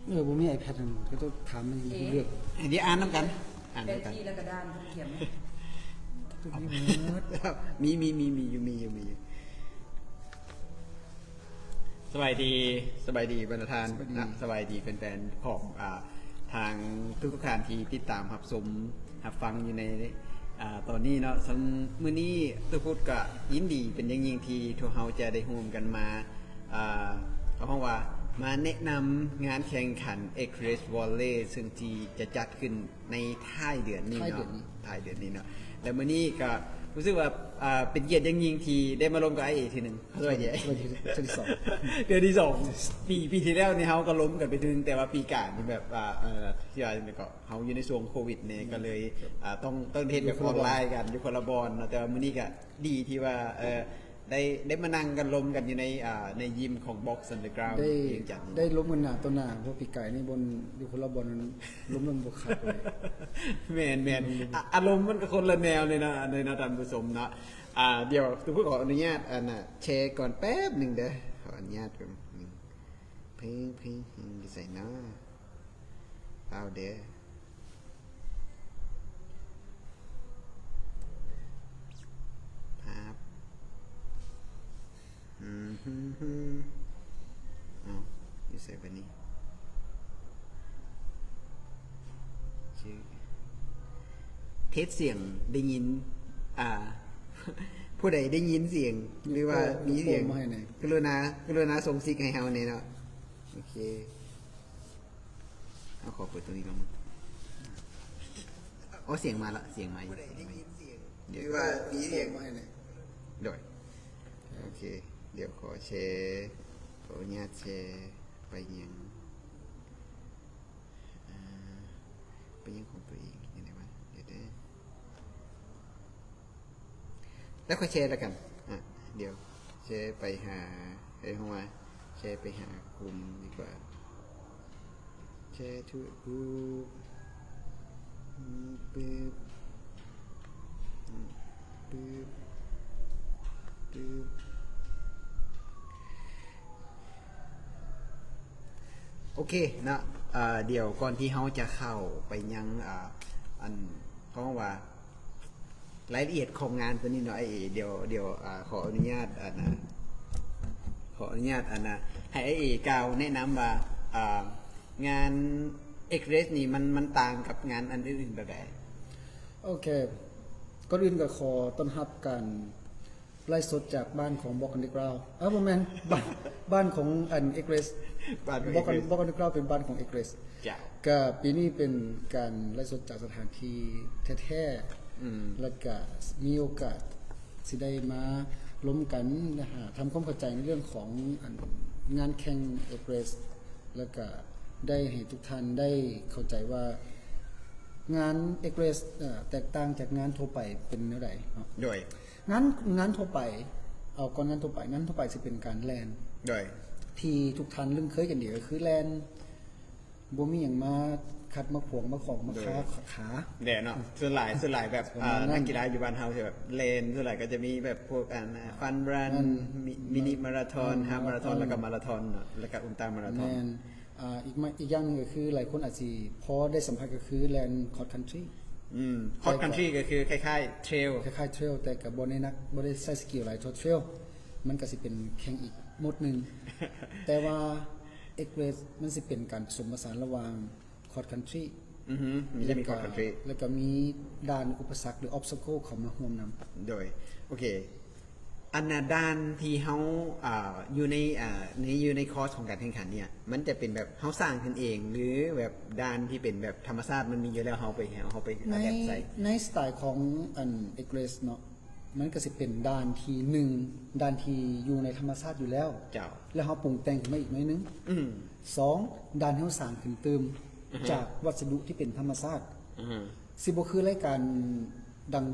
ເອີ ບໍ່ມີ iPad ຫັ້ນ ກໍຕ້ອງຖາມມັນ ເອ ເລືອກ ໃຫ້ໄດ້ອ່ານນຳກັນ ອ່ານນຳກັນ ແຜນທີ່ແລ້ວກໍດ່ານເພິ່ນຂຽນ ມີ ມີ ມີ ມີຢູ່ ມີຢູ່ ມີຢູ່. ສະບາຍດີ ສະບາຍດີບັນດາທ່ານ ສະບາຍດີ ນະ ສະບາຍດີແຟນໆຂອງ ອ່າ ທາງທຸກໆທ່ານທີ່ຕິດຕາມຮັບຊົມຮັບຟັງຢູ່ໃນ ອ່າ ຕອນນີ້ເນາະ. ສຳ ມື້ນີ້ຕຸພຸດກະຍິນດີເປັນຢ່າງຍິ່ງທີ່ພວກເຮົາຈະໄດ້ຮ່ວມກັນມາ ອ່າ ເຂົາຮ້ອງວ່າມາແນະນຳງານແຂ່ງຂັນ Egress Volley ເຊິ່ງທີ່ຈະຈັດຂຶ້ນໃນທ້າຍເດືອນນີ້ເນາະ ທ້າຍເດືອນນີ້ ທ້າຍເດືອນນີ້ເນາະ. ແລະ ມື້ນີ້ກໍຮູ້ສຶກວ່າ ອ່າ ເປັນກຽດຢ່າງຍິ່ງທີ່ໄດ້ມາລົມກັບອ້າຍເອກເທື່ອໜຶ່ງ. ສະບາຍດີ ສະບາຍດີ ເທື່ອທີສອງ ເທື່ອທີສອງ. ປີ ປີທີ່ແລ້ວນີ້ເຮົາກໍລົມກັນໄປເຖິງ ແຕ່ວ່າປີກາຍນີ້ແບບວ່າ ເອີ ທີ່ວ່າແມ່ນກໍເຮົາຢູ່ໃນຊ່ວງໂຄວິດນີ້ ກໍເລີຍ ອ່າ ຕ້ອງ ຕ້ອງເຮັດແບບອອນລາຍກັນ ຢູ່ຄົນລະບ່ອນເນາະ. ແຕ່ວ່າມື້ນີ້ກໍດີທີ່ວ່າ ເອີ ໄດ້ ໄດ້ມານັ່ງກັນລົມກັນຢູ່ໃນ ອ່າ ໃນຢິມຂອງ Box Underground ໄດ້ ວຽງຈັນນີ້ ໄດ້ລົມກັນໜ້າຕໍ່ໜ້າ ເພາະປີກາຍນີ້ບ່ອນ ຢູ່ຄົນລະບ່ອນ ມັນລົມກັນບໍ່ຄັກເລີຍ. ແມ່ນໆ ອາ ອາລົມມັນກໍຄົນລະແນວເລີຍເນາະ ອັນນີ້ເນາະທ່ານຜູ້ຊົມເນາະ. ອ່າ ດຽວຕຸພຸດຂໍອະນຸຍາດ ອັນນ່າ ແຊກ່ອນແປັບໜຶ່ງເດີ ຂໍອະນຸຍາດກ່ອນ. ເພງ ເພງ ເພງຢູ່ໃສເນາະ? ເອົາເດີ ພາບ ອືມ ເອົາ ຢູ່ໃສບາດນີ້? ເທສສຽງ ໄດ້ຍິນ ອ່າ ຜູ້ໃດໄດ້ຍິນສຽງ ຫຼືວ່າມີສຽງ ກະລຸນາ ກະລຸນາສົ່ງຊິກໃຫ້ເຮົາແດ່ເນາະ. ໂອເຄ ເຮົາຂໍເປີດຕົງນີ້ກ່ອນ. ໂອ້ ສຽງມາລະ ສຽງມາຢູ່ ດຽວ ໂດຍ ໂອເຄ ດຽວຂໍແຊ ຂໍອະນຸຍາດແຊໄປຍັງ ອ່າ ໄປຍັງຂອງຕົວເອງ ເຮັດຈັ່ງໃດວະ? ດຽວເດີ ແລ້ວຄ່ອຍແຊລະກັນ. ອ່ະ ດຽວແຊໄປຫາ ໃຫ້ເຮົາວ່າແຊໄປຫາກຸ່ມດີກວ່າ ແຊ to group ປຶບ ປຶບ ປຶບ. ໂອເຄເນາະ ເອີ ດຽວກ່ອນທີ່ເຮົາຈະເຂົ້າໄປຍັງ ອ່າ ອັນ ເຂົາເອີ້ນວ່າ ລາຍລະອຽດຂອງງານຕົວນີ້ເນາະ ອ້າຍເອ ດຽວ ດຽວ ອ່າ ຂໍອະນຸຍາດ ອັນນ່າ ຂໍອະນຸຍາດ ອັນນ່າ ໃຫ້ອ້າຍເອກ່າວແນະນຳວ່າ ອ່າ ງານ Egress ນີ້ ມັນ ມັນຕ່າງກັບງານອັນອື່ນໆແບບໃດ? ໂອເຄ ກ່ອນອື່ນກໍຂໍຕ້ອນຮັບການ ໄລຟ໌ສົດຈາກບ້ານຂອງ Box Underground ເອີ ບໍ່ແມ່ນ ບ້ານ ບ້ານຂອງອັນ Egress ບ້ານຂອງ Box Egress Box Underground ເປັນບ້ານຂອງ Egress ເຈົ້າ ກະປີນີ້ເປັນການໄລຟ໌ສົດຈາກສະຖານທີ່ແທ້ໆ ອືມ ແລ້ວກະມີໂອກາດຊິໄດ້ມາລົມກັນ ແລະ ຫາທຳຄວາມເຂົ້າໃຈໃນເລື່ອງຂອງອັນງານແຂ່ງ Egress ແລ້ວກະໄດ້ໃຫ້ທຸກທ່ານໄດ້ເຂົ້າໃຈວ່າ ງານ Egress ເອີ ແຕກຕ່າງຈາກງານທົ່ວໄປເປັນແນວໃດເນາະ ໂດຍ ງານ ງານທົ່ວໄປ ເອົາກ່ອນງານທົ່ວໄປ ງານທົ່ວໄປຊິເປັນການແລ່ນ ໂດຍ ທີ່ທຸກທ່ານລຶ້ງເຄີຍກັນດີ ກໍຄືແລ່ນ ບໍ່ມີຫຍັງມາຂັດມາຂວາງມາຂອງມາຄາ ໂດຍ ຂາ ແດ່ເນາະ ສ່ວນຫຼາຍ ສ່ວນຫຼາຍແບບ ປະມານນັ້ນ ອ່າ ນັກກິລາຢູ່ບ້ານເຮົາຊິແບບແລ່ນ ສ່ວນຫຼາຍກໍຈະມີແບບພວກອັນ Fun Run ແມ່ນ ມິ ມິນິມາລາທອນ ແມ່ນ ຮາຟມາລາທອນ ມາລາທອນ ແລ້ວກໍມາລາທອນເນາະ ແລ້ວກໍອຸນຕາມາລາທອນ ແມ່ນ ອ່າ ອີກມາ ອີກຢ່າງໜຶ່ງກໍຄືຫຼາຍຄົນອາດຊິພໍໄດ້ສຳຜັດກໍຄືແລ່ນ cross country ອືມ cross country ກໍຄືຄ້າຍໆ trail ຄ້າຍໆ trail ແຕ່ກໍບໍ່ໄດ້ໜັກ ບໍ່ໄດ້ໃຊ້ສະກິວຫຼາຍເທົ່າ trail ມັນກໍຊິເປັນແຂ່ງອີກໂໝດໜຶ່ງ ແຕ່ວ່າ Egress ມັນຊິເປັນການປະສົມປະສານລະຫວ່າງ cross country ອືຮຶ ມີ ມີ cross country ແລ້ວກໍມີດ່ານອຸປະສັກ ຫຼື obstacle ເຂົ້າມາຮ່ວມນຳ ໂດຍ ໂອເຄ ອັນນ່າ ດ່ານທີ່ເຮົາ ອ່າ ຢູ່ໃນ ອ່າ ໃນ ຢູ່ໃນຄອສຂອງການແຂ່ງຂັນເນີ້ຍ ມັນຈະເປັນແບບເຮົາສ້າງຂຶ້ນເອງ ຫຼື ແບບດ່ານທີ່ເປັນແບບທຳມະຊາດມັນມີຢູ່ແລ້ວ ເຮົາໄປ ເຮົາໄປ ໃນ adapt ໃສ່ ໃນສະໄຕຂອງອັນ Egress ເນາະ ມັນກໍຊິເປັນດ່ານທີ່ ໜຶ່ງ ດ່ານທີ່ຢູ່ໃນທຳມະຊາດຢູ່ແລ້ວ ເຈົ້າ ແລ້ວເຮົາປຸງແຕ່ງຂຶ້ນມາອີກໜ້ອຍໜຶ່ງ ອືມ ສອງ ດ່ານທີ່ເຮົາສ້າງຂຶ້ນຕື່ມ ອືຮຶ ຈາກວັດສະດຸທີ່ເປັນທຳມະຊາດ ອືຮຶ ຊິບໍ່ຄືລາຍການ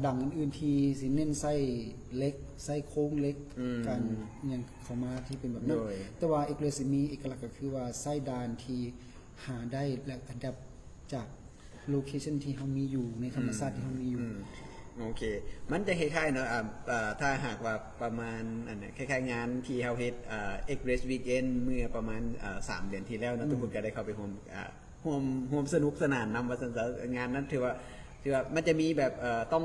ດັງໆອື່ນໆ ທີ່ຊິເນັ້ນໃຊ້ເຫຼັກ ໃຊ້ໂຄງເຫຼັກ ອືມ ການຫຍັງເຂົ້າມາທີ່ເປັນແບບນັ້ນ ໂດຍ ແຕ່ວ່າ Egress ຊິມີເອກະລັກກໍຄືວ່າໃຊ້ດ່ານທີ່ຫາໄດ້ ແລະ adapt ຈາກ location ທີ່ເຮົາມີຢູ່ ໃນທຳມະຊາດ ອືມ ທີ່ເຮົາມີຢູ່ ອືມ ໂອເຄ ມັນຈະຄ້າຍໆເນາະ ອ່າ ອ່າ ຖ້າຫາກວ່າປະມານ ອັນນັ້ນ ຄ້າຍໆງານທີ່ເຮົາເຮັດ ອ່າ Express Weekend ເມື່ອປະມານ ອ່າ ສາມເດືອນທີ່ແລ້ວເນາະ ອືມ ທຸກຄົນກໍໄດ້ເຂົ້າໄປຮ່ວມ ອ່າ ຮ່ວມ ຮ່ວມສະໜຸກສະໜານນຳວ່າຊັ້ນຊະ. ງານນັ້ນຖືວ່າ ຖືວ່າມັນຈະມີແບບ ເອີ ຕ້ອງ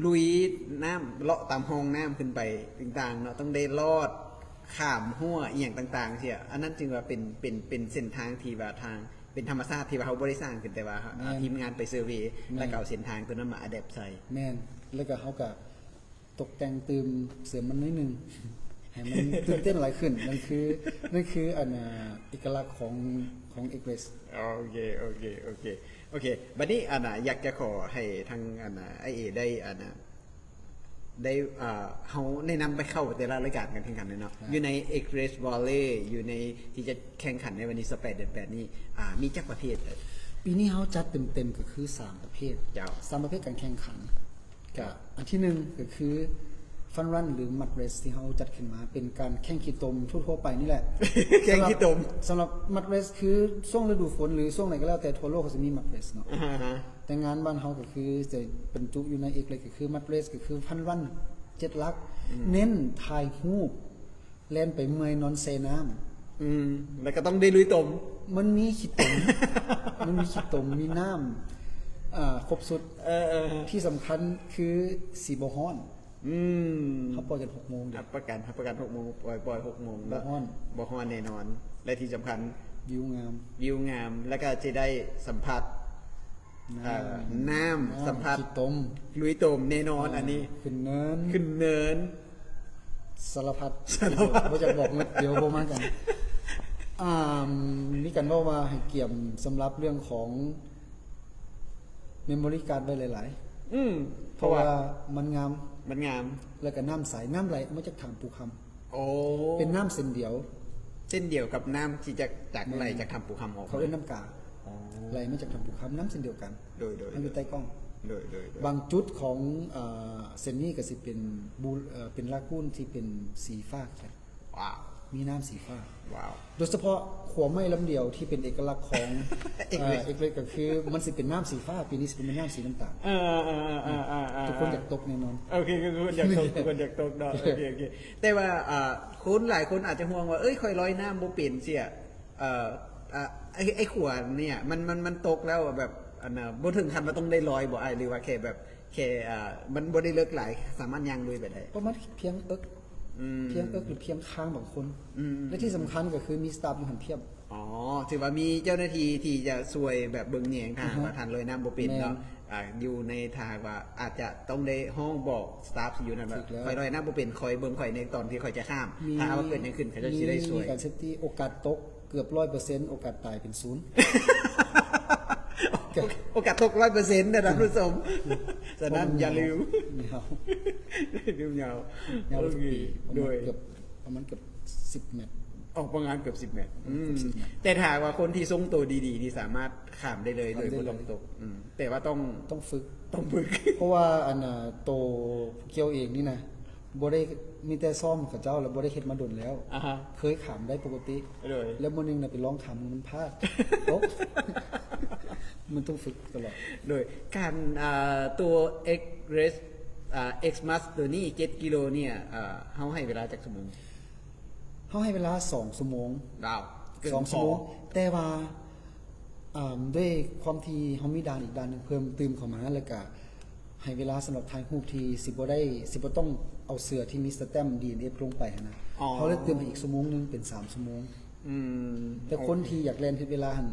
ລຸຍນ້ຳ ເລາະຕາມຮ່ອງນ້ຳຂຶ້ນໄປຕ່າງໆເນາະ ຕ້ອງໄດ້ລອດຂ້າມຮົ້ວອີ່ຫຍັງຕ່າງໆ ຊີ້ ອັນນັ້ນຈຶ່ງວ່າເປັນ ເປັນ ເປັນເສັ້ນທາງທີ່ວ່າທາງ ເປັນທຳມະຊາດທີ່ວ່າເຮົາບໍ່ໄດ້ສ້າງຂຶ້ນ ແຕ່ວ່າ ແມ່ນ ທີມງານໄປເຊີເວ ແມ່ນ ແລ້ວກໍເອົາເສັ້ນທາງຕົວນັ້ນມາ adapt ໃສ່. ແມ່ນ ແລ້ວກໍເຮົາກໍຕົກແຕ່ງຕື່ມເສີມມັນໜ້ອຍໜຶ່ງ ໃຫ້ມັນຕື່ນເຕັ້ນຫຼາຍຂຶ້ນ. ນັ້ນຄື ນັ້ນຄື ອັນ ເອກະລັກຂອງ ຂອງ Express. ໂອເຄ ໂອເຄ ໂອເຄ ໂອເຄ ບັດນີ້ ອັນ ຢາກຈະຂໍໃຫ້ທາງ ອັນ ອ້າຍເອໄດ້ ອັນ ໄດ້ ເຮົາແນະນຳໄປເຂົ້າແຕ່ລະລາຍການການແຂ່ງຂັນເນາະ ອ່າ ຢູ່ໃນ Express Valley ຢູ່ໃນທີ່ຈະແຂ່ງຂັນໃນວັນທີຊາວແປດ ເດືອນແປດນີ້ ອ່າ ມີຈັກປະເພດ? ປີນີ້ເຮົາຈັດເຕັມໆກໍຄືສາມປະເພດ. ເຈົ້າ ສາມປະເພດການແຂ່ງຂັນ ກະອັນທີໜຶ່ງກໍຄື Fun Run ຫຼື Mud Race ທີ່ເຮົາຈັດຂຶ້ນມາ ເປັນການແຂ່ງຂີ້ຕົມທົ່ວໆໄປນີ້ແຫຼະ. ແຂ່ງຂີ້ຕົມ. ສຳລັບ ສຳລັບ Mud Race ຄືຊ່ວງລະດູຝົນ ຫຼື ຊ່ວງໃດກໍແລ້ວແຕ່ ທົ່ວໂລກເຂົາຈະມີ Mud Race ເນາະ. ອ່າຮະ ແຕ່ງານບ້ານເຮົາກໍຄືຈະບັນຈຸຢູ່ໃນ Express ກໍຄື Mud Race ກໍຄື Fun Run ເຈັດຫຼັກ ອືມ ເນັ້ນຖ່າຍຮູບ ແລ່ນໄປເມື່ອຍນອນແຊ່ນ້ຳ. ອືມ ແລ້ວກໍຕ້ອງໄດ້ລຸຍຕົມ. ມັນມີຂີ້ຕົມ ມັນມີຂີ້ຕົມ ມີນ້ຳ ອ່າ ຄົບຊຸດ. ເອີໆ ທີ່ສຳຄັນຄືຊິບໍ່ຮ້ອນ. ອືມ ເຮົາປ່ອຍກັນຫົກໂມງເດ້. ຮັບປະກັນ ຮັບປະກັນຫົກໂມງ ປ່ອຍ ປ່ອຍຫົກໂມງ ບໍ່ຮ້ອນ ບໍ່ຮ້ອນແນ່ນອນ. ແລະທີ່ສຳຄັນ ວິວງາມ ວິວງາມ ແລ້ວກໍຈະໄດ້ສຳຜັດ ນ້ຳ ເອີ ນ້ຳ ນ້ຳ ສຳຜັດ ຂີ້ຕົມ ລຸຍຕົມແນ່ນອນ. ອ່າ ອັນນີ້ ຂຶ້ນເນີນ ຂຶ້ນເນີນ ສາລະພັດ ສາລະພັດ ບໍ່ຢາກບອກໝົດ ດຽວບໍ່ມາກັນ. ອ່າ ມີການເວົ້າວ່າໃຫ້ກຽມສຳລັບເລື່ອງຂອງ memory card ໄວ້ຫຼາຍໆ ອືມ ເພາະວ່າ ເພາະວ່າມັນງາມ ມັນງາມ ແລ້ວກໍນ້ຳໃສ ນ້ຳໄຫຼອອກມາຈາກຖ້ຳພູຄຳ. ໂອ້ ເປັນນ້ຳເສັ້ນດຽວ ເສັ້ນດຽວກັບນ້ຳທີ່ຈາກ ຈາກ ແມ່ນ ໄຫຼຈາກຖ້ຳພູຄຳອອກ ເຂົາເອີ້ນນ້ຳກາ. ອໍ ໄຫຼມາຈາກຖ້ຳພູຄຳ ນ້ຳເຊັ່ນດຽວກັນ. ໂດຍໆ ມັນຢູ່ໃຕ້ກ້ອງ. ໂດຍໆ ບາງຈຸດຂອງ ເອີ ເສັ້ນນີ້ກໍຊິເປັນ ເອີ ເປັນລາກູນທີ່ເປັນສີຟ້າ. ວ້າວ ມີນ້ຳສີຟ້າ. ວ້າວ ໂດຍສະເພາະຂົວໄມ້ລຳດຽວທີ່ເປັນເອກະລັກຂອງ Express ເອີ Express ກໍຄືມັນຊິເປັນນ້ຳສີຟ້າ ປີນີ້ຊິເປັນນ້ຳສີນ້ຳຕານ. ເອີໆໆໆ ທຸກຄົນຢາກຕົກແນ່ນອນ. ໂອເຄ ທຸກຄົນຢາກຕົກ ທຸກຄົນຢາກຕົກເນາະ. ໂອເຄ ໂອເຄ ໂອເຄ ແຕ່ວ່າ ອ່າ ຄົນຫຼາຍຄົນອາດຈະຫ່ວງວ່າ ເອີຍ ຂ້ອຍລອຍນ້ຳບໍ່ເປັນເຊຍ ເອີ ອ່າ ໄອ້ ໄອ້ຂົວເນ່ຍ ມັນ ມັນ ມັນຕົກແລ້ວແບບ ອັນນ່າ ບໍ່ເຖິງຂັ້ນວ່າຕ້ອງໄດ້ລອຍບໍ່ອ້າຍ ຫຼືວ່າແຄ່ແບບ ແຄ່ ອ່າ ມັນບໍ່ໄດ້ເລິກຫຼາຍ ສາມາດຍ່າງລຸຍໄປໄດ້? ປະມານພຽງເອິກ ອືມ ພຽງເອິກ ຫຼື ພຽງຄາງບາງຄົນ. ອືມ ແລະທີ່ສຳຄັນກໍຄືມີສະຕາຟຢູ່ຫັ້ນພຽບ. ອໍ ຖືວ່າມີເຈົ້າໜ້າທີ່ທີ່ຈະຊ່ວຍແບບເບິ່ງແຍງ ຖ້າຫາກວ່າ ອ່າຮະ ທ່ານລອຍນ້ຳບໍ່ເປັນເນາະ. ແມ່ນ ອ່າ ຢູ່ໃນ ຖ້າຫາກວ່າອາດຈະຕ້ອງໄດ້ຮ້ອງບອກສະຕາຟທີ່ຢູ່ນັ້ນວ່າ ຂ້ອຍລອຍນ້ຳບໍ່ເປັນ ຄອຍເບິ່ງຂ້ອຍໃນຕອນທີ່ຂ້ອຍຈະຂ້າມ ຖ້າຫາກວ່າເກີດຫຍັງຂຶ້ນ ເຂົາເຈົ້າຊິໄດ້ຊ່ວຍ. ມີການເຊຟຕີ້ ໂອກາດຕົກເກືອບຮ້ອຍເປີເຊັນ ໂອກາດຕາຍເປັນສູນ. ໂອກາດຕົກຮ້ອຍເປີເຊັນນະທ່ານຜູ້ຊົມ. ສະນັ້ນຢ່າລືມ ຍາວ ລືມຍາວ. ຍາວທຸກປີ ໂດຍ ປະມານເກືອບ ປະມານເກືອບສິບແມັດ. ອອກປະມານເກືອບສິບແມັດ. ອືມ ແຕ່ຖ້າວ່າຄົນທີ່ຊົງໂຕດີໆ ນີ້ສາມາດຂ້າມໄດ້ເລີຍ ໂດຍບໍ່ຕ້ອງຕົກ. ອືມ ແຕ່ວ່າຕ້ອງ ຕ້ອງຝຶກ ຕ້ອງຝຶກ ເພາະວ່າ ອັນ ໂຕຜູ້ກ່ຽວເອງນີ້ນະ ບໍ່ໄດ້ ມີແຕ່ຊ້ອມເຂົາເຈົ້າ ແລ້ວບໍ່ໄດ້ເຮັດມາດົນແລ້ວ. ອ່າຮະ ເຄີຍຂ້າມໄດ້ປົກກະຕິ ໂດຍ ແລ້ວມື້ໜຶ່ງນະໄປລອງຂ້າມ ມັນພາດ ຕົກ. ມັນຕ້ອງຝຶກຕະຫຼອດ. ໂດຍ ການ ອ່າ ຕົວ Express ອ່າ Xmas ຕົວນີ້ ເຈັດກິໂລນີ້ ອ່າ ເຮົາໃຫ້ເວລາຈັກຊົ່ວໂມງ? ເຮົາໃຫ້ເວລາສອງຊົ່ວໂມງ. ວ້າວ ເກີນ ສອງຊົ່ວໂມງ ແຕ່ວ່າ ອ່າ ດ້ວຍຄວາມທີ່ເຮົາມີດ່ານອີກດ່ານໜຶ່ງເພີ່ມຕື່ມເຂົ້າມາ ແລ້ວກະໃຫ້ເວລາສຳລັບຖ່າຍຮູບທີ່ຊິບໍ່ໄດ້ ຊິບໍ່ຕ້ອງເອົາເສື້ອທີ່ມີສະແຕັມ ດີເອັນເອັຟ ລົງໄປຫັ້ນນະ. ອໍ ເຮົາເລີຍຕື່ມໃຫ້ອີກຊົ່ວໂມງໜຶ່ງ ເປັນສາມຊົ່ວໂມງ. ອືມ ແຕ່ຄົນທີ່ຢາກແລ່ນເຮັດເວລາຫັ້ນ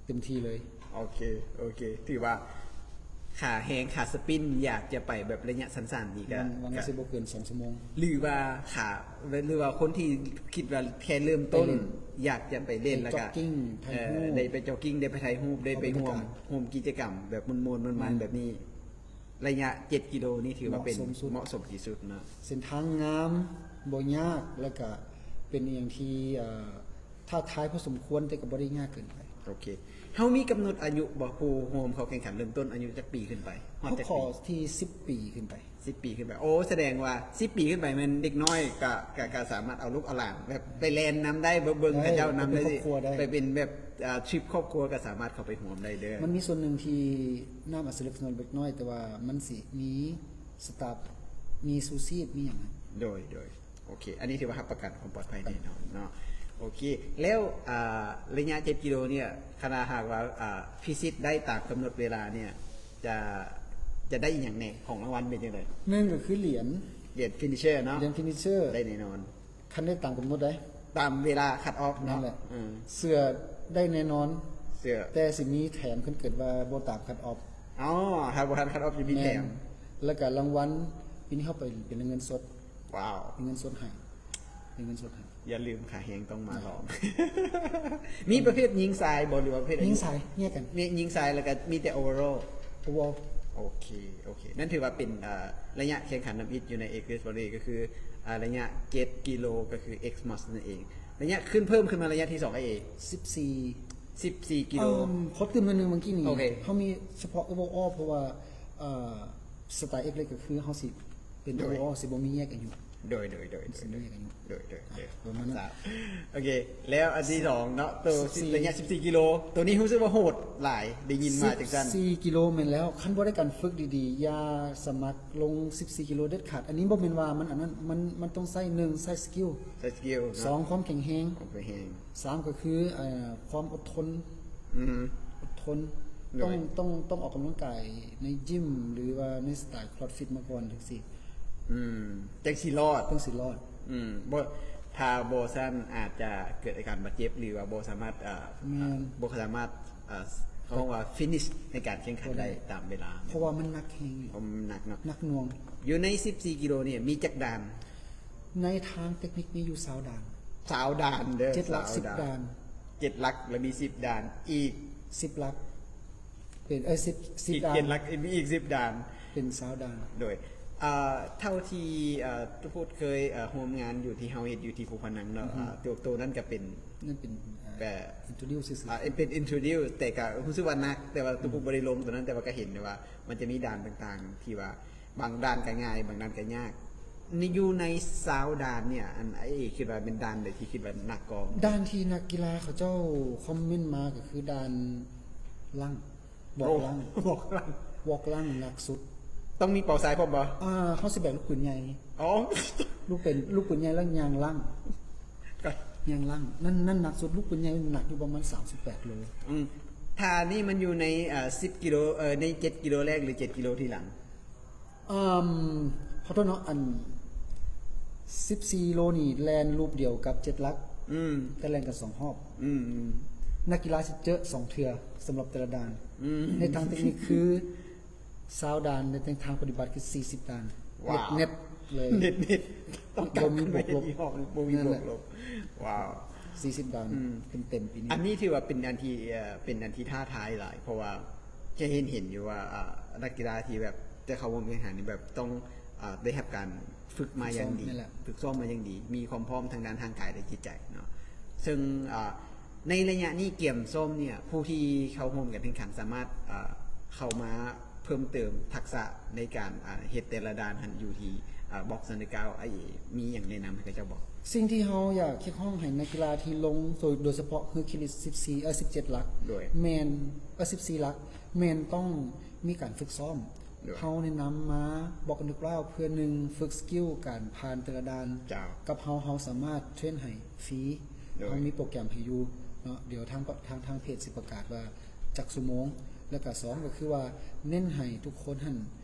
ເຕັມທີ່ເລີຍ. ໂອເຄ ໂອເຄ ຖືວ່າຂາແຮງ ຂາສະປິນ ຢາກຈະໄປແບບໄລຍະສັ້ນໆ ນີ້ກະ ຫວັງວ່າຊິບໍ່ເກີນສອງຊົ່ວໂມງ ຫຼືວ່າຂາ ຫຼືວ່າຄົນທີ່ຄິດວ່າແຄ່ເລີ່ມຕົ້ນ ຢາກຈະໄປເລ່ນ ແລ້ວກະໄປຈັອກກິ້ງ ໄປຖ່າຍຮູບ ໄດ້ໄປຈັອກກິ້ງ ໄດ້ໄປຖ່າຍຮູບ ໄດ້ໄປຮ່ວມ ຮ່ວມກິດຈະກຳແບບມ່ວນໆ ມັນໆ ແບບນີ້ ໄລຍະເຈັດກິໂລນີ້ຖືວ່າເປັນ ເໝາະສົມທີ່ສຸດ ເໝາະສົມທີ່ສຸດເນາະ. ເສັ້ນທາງງາມ ບໍ່ຍາກ ແລ້ວກະເປັນອີ່ຫຍັງທີ່ ເອີ ທ້າທາຍພໍສົມຄວນ ແຕ່ກໍບໍ່ໄດ້ຍາກເກີນໄປ. ໂອເຄ ເຮົາມີກຳນົດອາຍຸບໍ່? ຜູ້ຮ່ວມເຂົ້າແຂ່ງຂັນເລີ່ມຕົ້ນອາຍຸຈັກປີຂຶ້ນໄປ? ຮອດຈັກປີ? ເຮົາຂໍທີ່ສິບປີຂຶ້ນໄປ. ສິບປີຂຶ້ນໄປ. ໂອ້ ສະແດງວ່າສິບປີຂຶ້ນໄປແມ່ນເດັກນ້ອຍ ກະ ກະ ກະສາມາດເອົາລູກເອົາຫຼານແບບໄປແລ່ນນຳໄດ້ ເບິ່ງ ເບິ່ງເຂົາເຈົ້ານຳໄດ້ ໄປເປັນຄອບຄົວໄດ້ ໄປເປັນແບບ ອ່າ ທຣິບຄອບຄົວກໍສາມາດເຂົ້າໄປຮ່ວມໄດ້ເດີ. ມັນມີສ່ວນໜຶ່ງທີ່ນ້ຳອາດສະເລິກສະໜົດເລັກນ້ອຍ ແຕ່ວ່າມັນຊິມີ ສະຕາຟ ມີຊູຊີບ ມີຫຍັງ. ໂດຍ ໂດຍ ໂອເຄ ອັນນີ້ຖືວ່າຮັບປະກັນຄວາມປອດໄພແນ່ນອນເນາະ. ໂອເຄ ແລ້ວ ອ່າ ໄລຍະເຈັດກິໂລເນີ້ຍ ຄັນຫາກວ່າ ອ່າ ພິຊິດໄດ້ຕາມກຳນົດເວລາເນີ້ຍ ຈະ ຈະໄດ້ອີ່ຫຍັງແດ່? ຂອງລາງວັນເປັນຈັ່ງໃດ? ໜຶ່ງກໍຄືຫຼຽນ ຫຼຽນຟິນິເຊີເນາະ, ຫຼຽນຟິນິເຊີ ໄດ້ແນ່ນອນ. ຄັນໄດ້ຕາມກຳນົດໄດ້ ຕາມເວລາຄັດອອຟເນາະ. ນັ້ນແຫຼະ ເອີ ເສື້ອໄດ້ແນ່ນອນ ເສື້ອ ແຕ່ຊິມີແຖມ ຄັນເກີດວ່າບໍ່ຕາມຄັດອອຟ. ອໍ ຖ້າບໍ່ທັນຄັດອອຟ ຈະມີແຖມ. ແມ່ນ ແລ້ວກະລາງວັນ ປີນີ້ເຮົາໄປເປັນເງິນສົດ. ວ້າວ ເປັນເງິນສົດໃຫ້ ເປັນເງິນສົດໃຫ້. ຢ່າລືມ ຂາແຮງຕ້ອງມາລອງ. ມີປະເພດຍິງຊາຍບໍ່ ຫຼືວ່າປະເພດອາຍຸ? ຍິງຊາຍແຍກກັນ. ມີຍິງຊາຍ ແລ້ວກໍມີແຕ່ໂອເວີໂອລ. ໂອເວີໂອລ. ໂອເຄ ໂອເຄ ນັ້ນຖືວ່າເປັນ ເອີ ໄລຍະແຂ່ງຂັນທຳອິດຢູ່ໃນ X Games Valley ກໍຄື ອາ ໄລຍະເຈັດກິໂລ ກໍຄື X Must ນັ້ນເອງ. ໄລຍະຂຶ້ນເພີ່ມຂຶ້ນມາໄລຍະທີສອງ ໄອເອ ສິບສີ່ ສິບສີ່ກິໂລ. ເອີ ຂໍຕື່ມໜ້ອຍໜຶ່ງ ເມື່ອກີ້ນີ້ ໂອເຄ ເຮົາມີສະເພາະໂອເວີໂອລ ເພາະວ່າ ເອີ ສະໄຕເອັກເລັກກໍຄືເຮົາຊິເປັນ ໂດຍ ໂອເວີໂອລ ຊິບໍ່ມີແຍກອາຍຸ. ໂດຍ ໂດຍ ໂດຍ ຊິບໍ່ມີແຍກອາຍຸ. ໂດຍ ໂດຍ ໂດຍ ປະມານນັ້ນ. ໂອເຄ ແລ້ວອັນທີສອງເນາະ ໂຕ ສິບສີ່ ໄລຍະສິບສີ່ກິໂລ ໂຕນີ້ຮູ້ສຶກວ່າໂຫດຫຼາຍ ໄດ້ຍິນມາຈັ່ງຊັ້ນ. ສິບສີ່ກິໂລ ແມ່ນແລ້ວ ຄັນບໍ່ໄດ້ການຝຶກດີໆ ຢ່າສະໝັກລົງສິບສີ່ກິໂລເດັດຂາດ. ອັນນີ້ບໍ່ແມ່ນວ່າມັນອັນນັ້ນ ມັນ ມັນຕ້ອງໃຊ້ ໜຶ່ງ ໃຊ້ສະກິວ ໃຊ້ສະກິວເນາະ, ສອງ ຄວາມແຂງແຮງ ຄວາມແຂງແຮງ. ສາມ ກໍຄື ເອີ ຄວາມອົດທົນ. ອືຮຶ ອົດທົນ. ໂດຍ ຕ້ອງ ຕ້ອງ ຕ້ອງອອກກຳລັງກາຍໃນຢິມ ຫຼືວ່າໃນສະໄຕລ໌ຄຣອດຟິດມາກ່ອນຈັ່ງຊີ້ ອືມ ຈັ່ງຊິລອດ ຈັ່ງຊິລອດ. ອືມ ບໍ່ ຖ້າບໍ່ຊັ້ນອາດຈະເກີດອາການບາດເຈັບ ຫຼືວ່າບໍ່ສາມາດ ເອີ ແມ່ນ ບໍ່ສາມາດ ເອີ ເຂົາເອີ້ນວ່າ finish ໃນການແຂ່ງຂັນ ບໍ່ໄດ້ ໄດ້ຕາມເວລາ ເພາະວ່າມັນໜັກແຮງຢູ່ ເພາະມັນໜັກເນາະ ໜັກໜ່ວງ. ຢູ່ໃນສິບສີ່ກິໂລນີ້ມີຈັກດ່ານ? ໃນທາງເຕັກນິກມີຢູ່ຊາວດ່ານ. ຊາວດ່ານເດີ ເຈັດຫຼັກ ຊາວດ່ານ ສິບດ່ານ. ເຈັດຫຼັກ ແລ້ວມີສິບດ່ານ ອີກສິບຫຼັກ ເປັນ ເອີ ສິບ ສິບດ່ານ ເຈັດຫຼັກ ມີອີກສິບດ່ານ ເປັນຊາວດ່ານ. ໂດຍ ເອີ ເທົ່າທີ່ ເອີ ຕູພຸດເຄີຍ ເອີ ຮ່ວມງານຢູ່ທີ່ເຮົາເຮັດຢູ່ທີ່ພູພະນັງເນາະ ອືຮຶ ເອີ ໂຕ ໂຕນັ້ນກໍເປັນ ນັ້ນເປັນ ເອີ ແບບ introduce ຊື່ໆ ເປັນ introduce ແຕ່ກໍຮູ້ສຶກວ່າໜັກ ແຕ່ວ່າຕູພຸດ ອືມ ບໍ່ໄດ້ລົງໂຕນັ້ນ ແຕ່ວ່າກໍເຫັນໄດ້ວ່າມັນຈະມີດ່ານຕ່າງໆ ທີ່ວ່າ ບາງດ່ານກໍງ່າຍ ບາງດ່ານກໍຍາກ. ໃນ ຢູ່ໃນຊາວດ່ານເນີ້ຍ ອັນ ອ້າຍເອຄິດວ່າແມ່ນດ່ານໃດທີ່ຄິດວ່າໜັກກວ່າ? ດ່ານທີ່ນັກກິລາເຂົາເຈົ້າຄອມເມັນມາກໍຄືດ່ານຫຼັງ ວອກຫຼັງ ວອກຫຼັງ ວອກຫຼັງໜັກສຸດ. ຕ້ອງມີເປົາຊາຍພ້ອມບໍ່? ອ່າ ເຮົາຊິແບກລູກປືນໃຫຍ່. ອໍ ລູກເປັນ ລູກປືນໃຫຍ່ ແລ້ວຍ່າງຫຼັງ ຍ່າງຫຼັງ ນັ້ນ ນັ້ນໜັກສຸດ. ລູກປືນໃຫຍ່ໜັກຢູ່ປະມານສາມສິບແປດໂລ. ອືມ ຖ້ານີ້ມັນຢູ່ໃນ ເອີ ສິບກິໂລ ເອີ ໃນເຈັດກິໂລແລກ ຫຼື ເຈັດກິໂລທີຫຼັງ? ເອີ່ມ ຂໍໂທດເນາະ ອັນສິບສີ່ໂລນີ້ແລ່ນຮູບດຽວກັບເຈັດຫຼັກ ອືມ ແຕ່ແລ່ນກັນສອງຮອບ. ອືມໆ ນັກກິລາຊິເຈີສອງເທື່ອສຳລັບແຕ່ລະດ່ານ. ອືມ ໃນທາງເຕັກນິກຄືຊາວດ່ານ ໃນທາງປະຕິບັດຄືສີ່ສິບດ່ານ. ວ້າວ ເນັດໆເລີຍ ເນັດໆ ຕ້ອງກັບ ບໍ່ມີບວກລົບ ບໍ່ມີບວກລົບ. ວ້າວ ສີ່ສິບດ່ານ ອືມ ເຕັມໆປີນີ້. ອັນນີ້ຖືວ່າເປັນອັນທີ່ ເອີ ເປັນອັນທີ່ທ້າທາຍຫຼາຍ ເພາະວ່າ ຈະເຫັນ ເຫັນຢູ່ວ່າ ອ່າ ນັກກິລາທີ່ແບບຈະເຂົ້າຮ່ວມແຂ່ງຂັນນີ້ແບບຕ້ອງ ອ່າ ໄດ້ຮັບການຝຶກມາຢ່າງດີ ຝຶກຊ້ອມ ແມ່ນແຫຼະ ຝຶກຊ້ອມມາຢ່າງດີ ມີຄວາມພ້ອມທາງດ້ານຮ່າງກາຍ ແລະ ຈິດໃຈເນາະ. ເຊິ່ງ ອ່າ ໃນໄລຍະນີ້ກຽມຊ້ອມເນີ້ຍ ຜູ້ທີ່ເຂົ້າຮ່ວມການແຂ່ງຂັນສາມາດ ອ່າ ເຂົ້າມາເພີ່ມເຕີມທັກສະໃນການ ອ່າ ເຮັດແຕ່ລະດ່ານຫັ້ນ ຢູ່ທີ່ ອ່າ Box Underground ອ້າຍເອມີຫຍັງແນະນຳໃຫ້ເຂົາເຈົ້າບໍ່? ສິ່ງທີ່ເຮົາຢາກຮຽກຮ້ອງໃຫ້ນັກກິລາທີ່ລົງ ໂດຍ ໂດຍສະເພາະເຮີຄິລິສ ສິບສີ່ ເອີ ສິບເຈັດຫຼັກ ໂດຍ ແມ່ນ ເອີ ສິບສີ່ຫຼັກ ແມ່ນຕ້ອງມີການຝຶກຊ້ອມ. ໂດຍ ເຮົາແນະນຳມາ Box Underground ເພື່ອ ໜຶ່ງ ຝຶກສະກິວການຜ່ານແຕ່ລະດ່ານ. ເຈົ້າ ກັບເຮົາ ເຮົາສາມາດເທຣນໃຫ້ຟຣີ. ໂດຍ ເຮົາມີໂປຣແກຣມໃຫ້ຢູ່ເນາະ ດຽວທາງ ທາງ ທາງເພຈຊິປະກາດວ່າຈັກຊົ່ວໂມງ. ແລ້ວກະ ສອງ ກໍຄືວ່າເນັ້ນໃຫ້ທຸກຄົນຫັ້ນ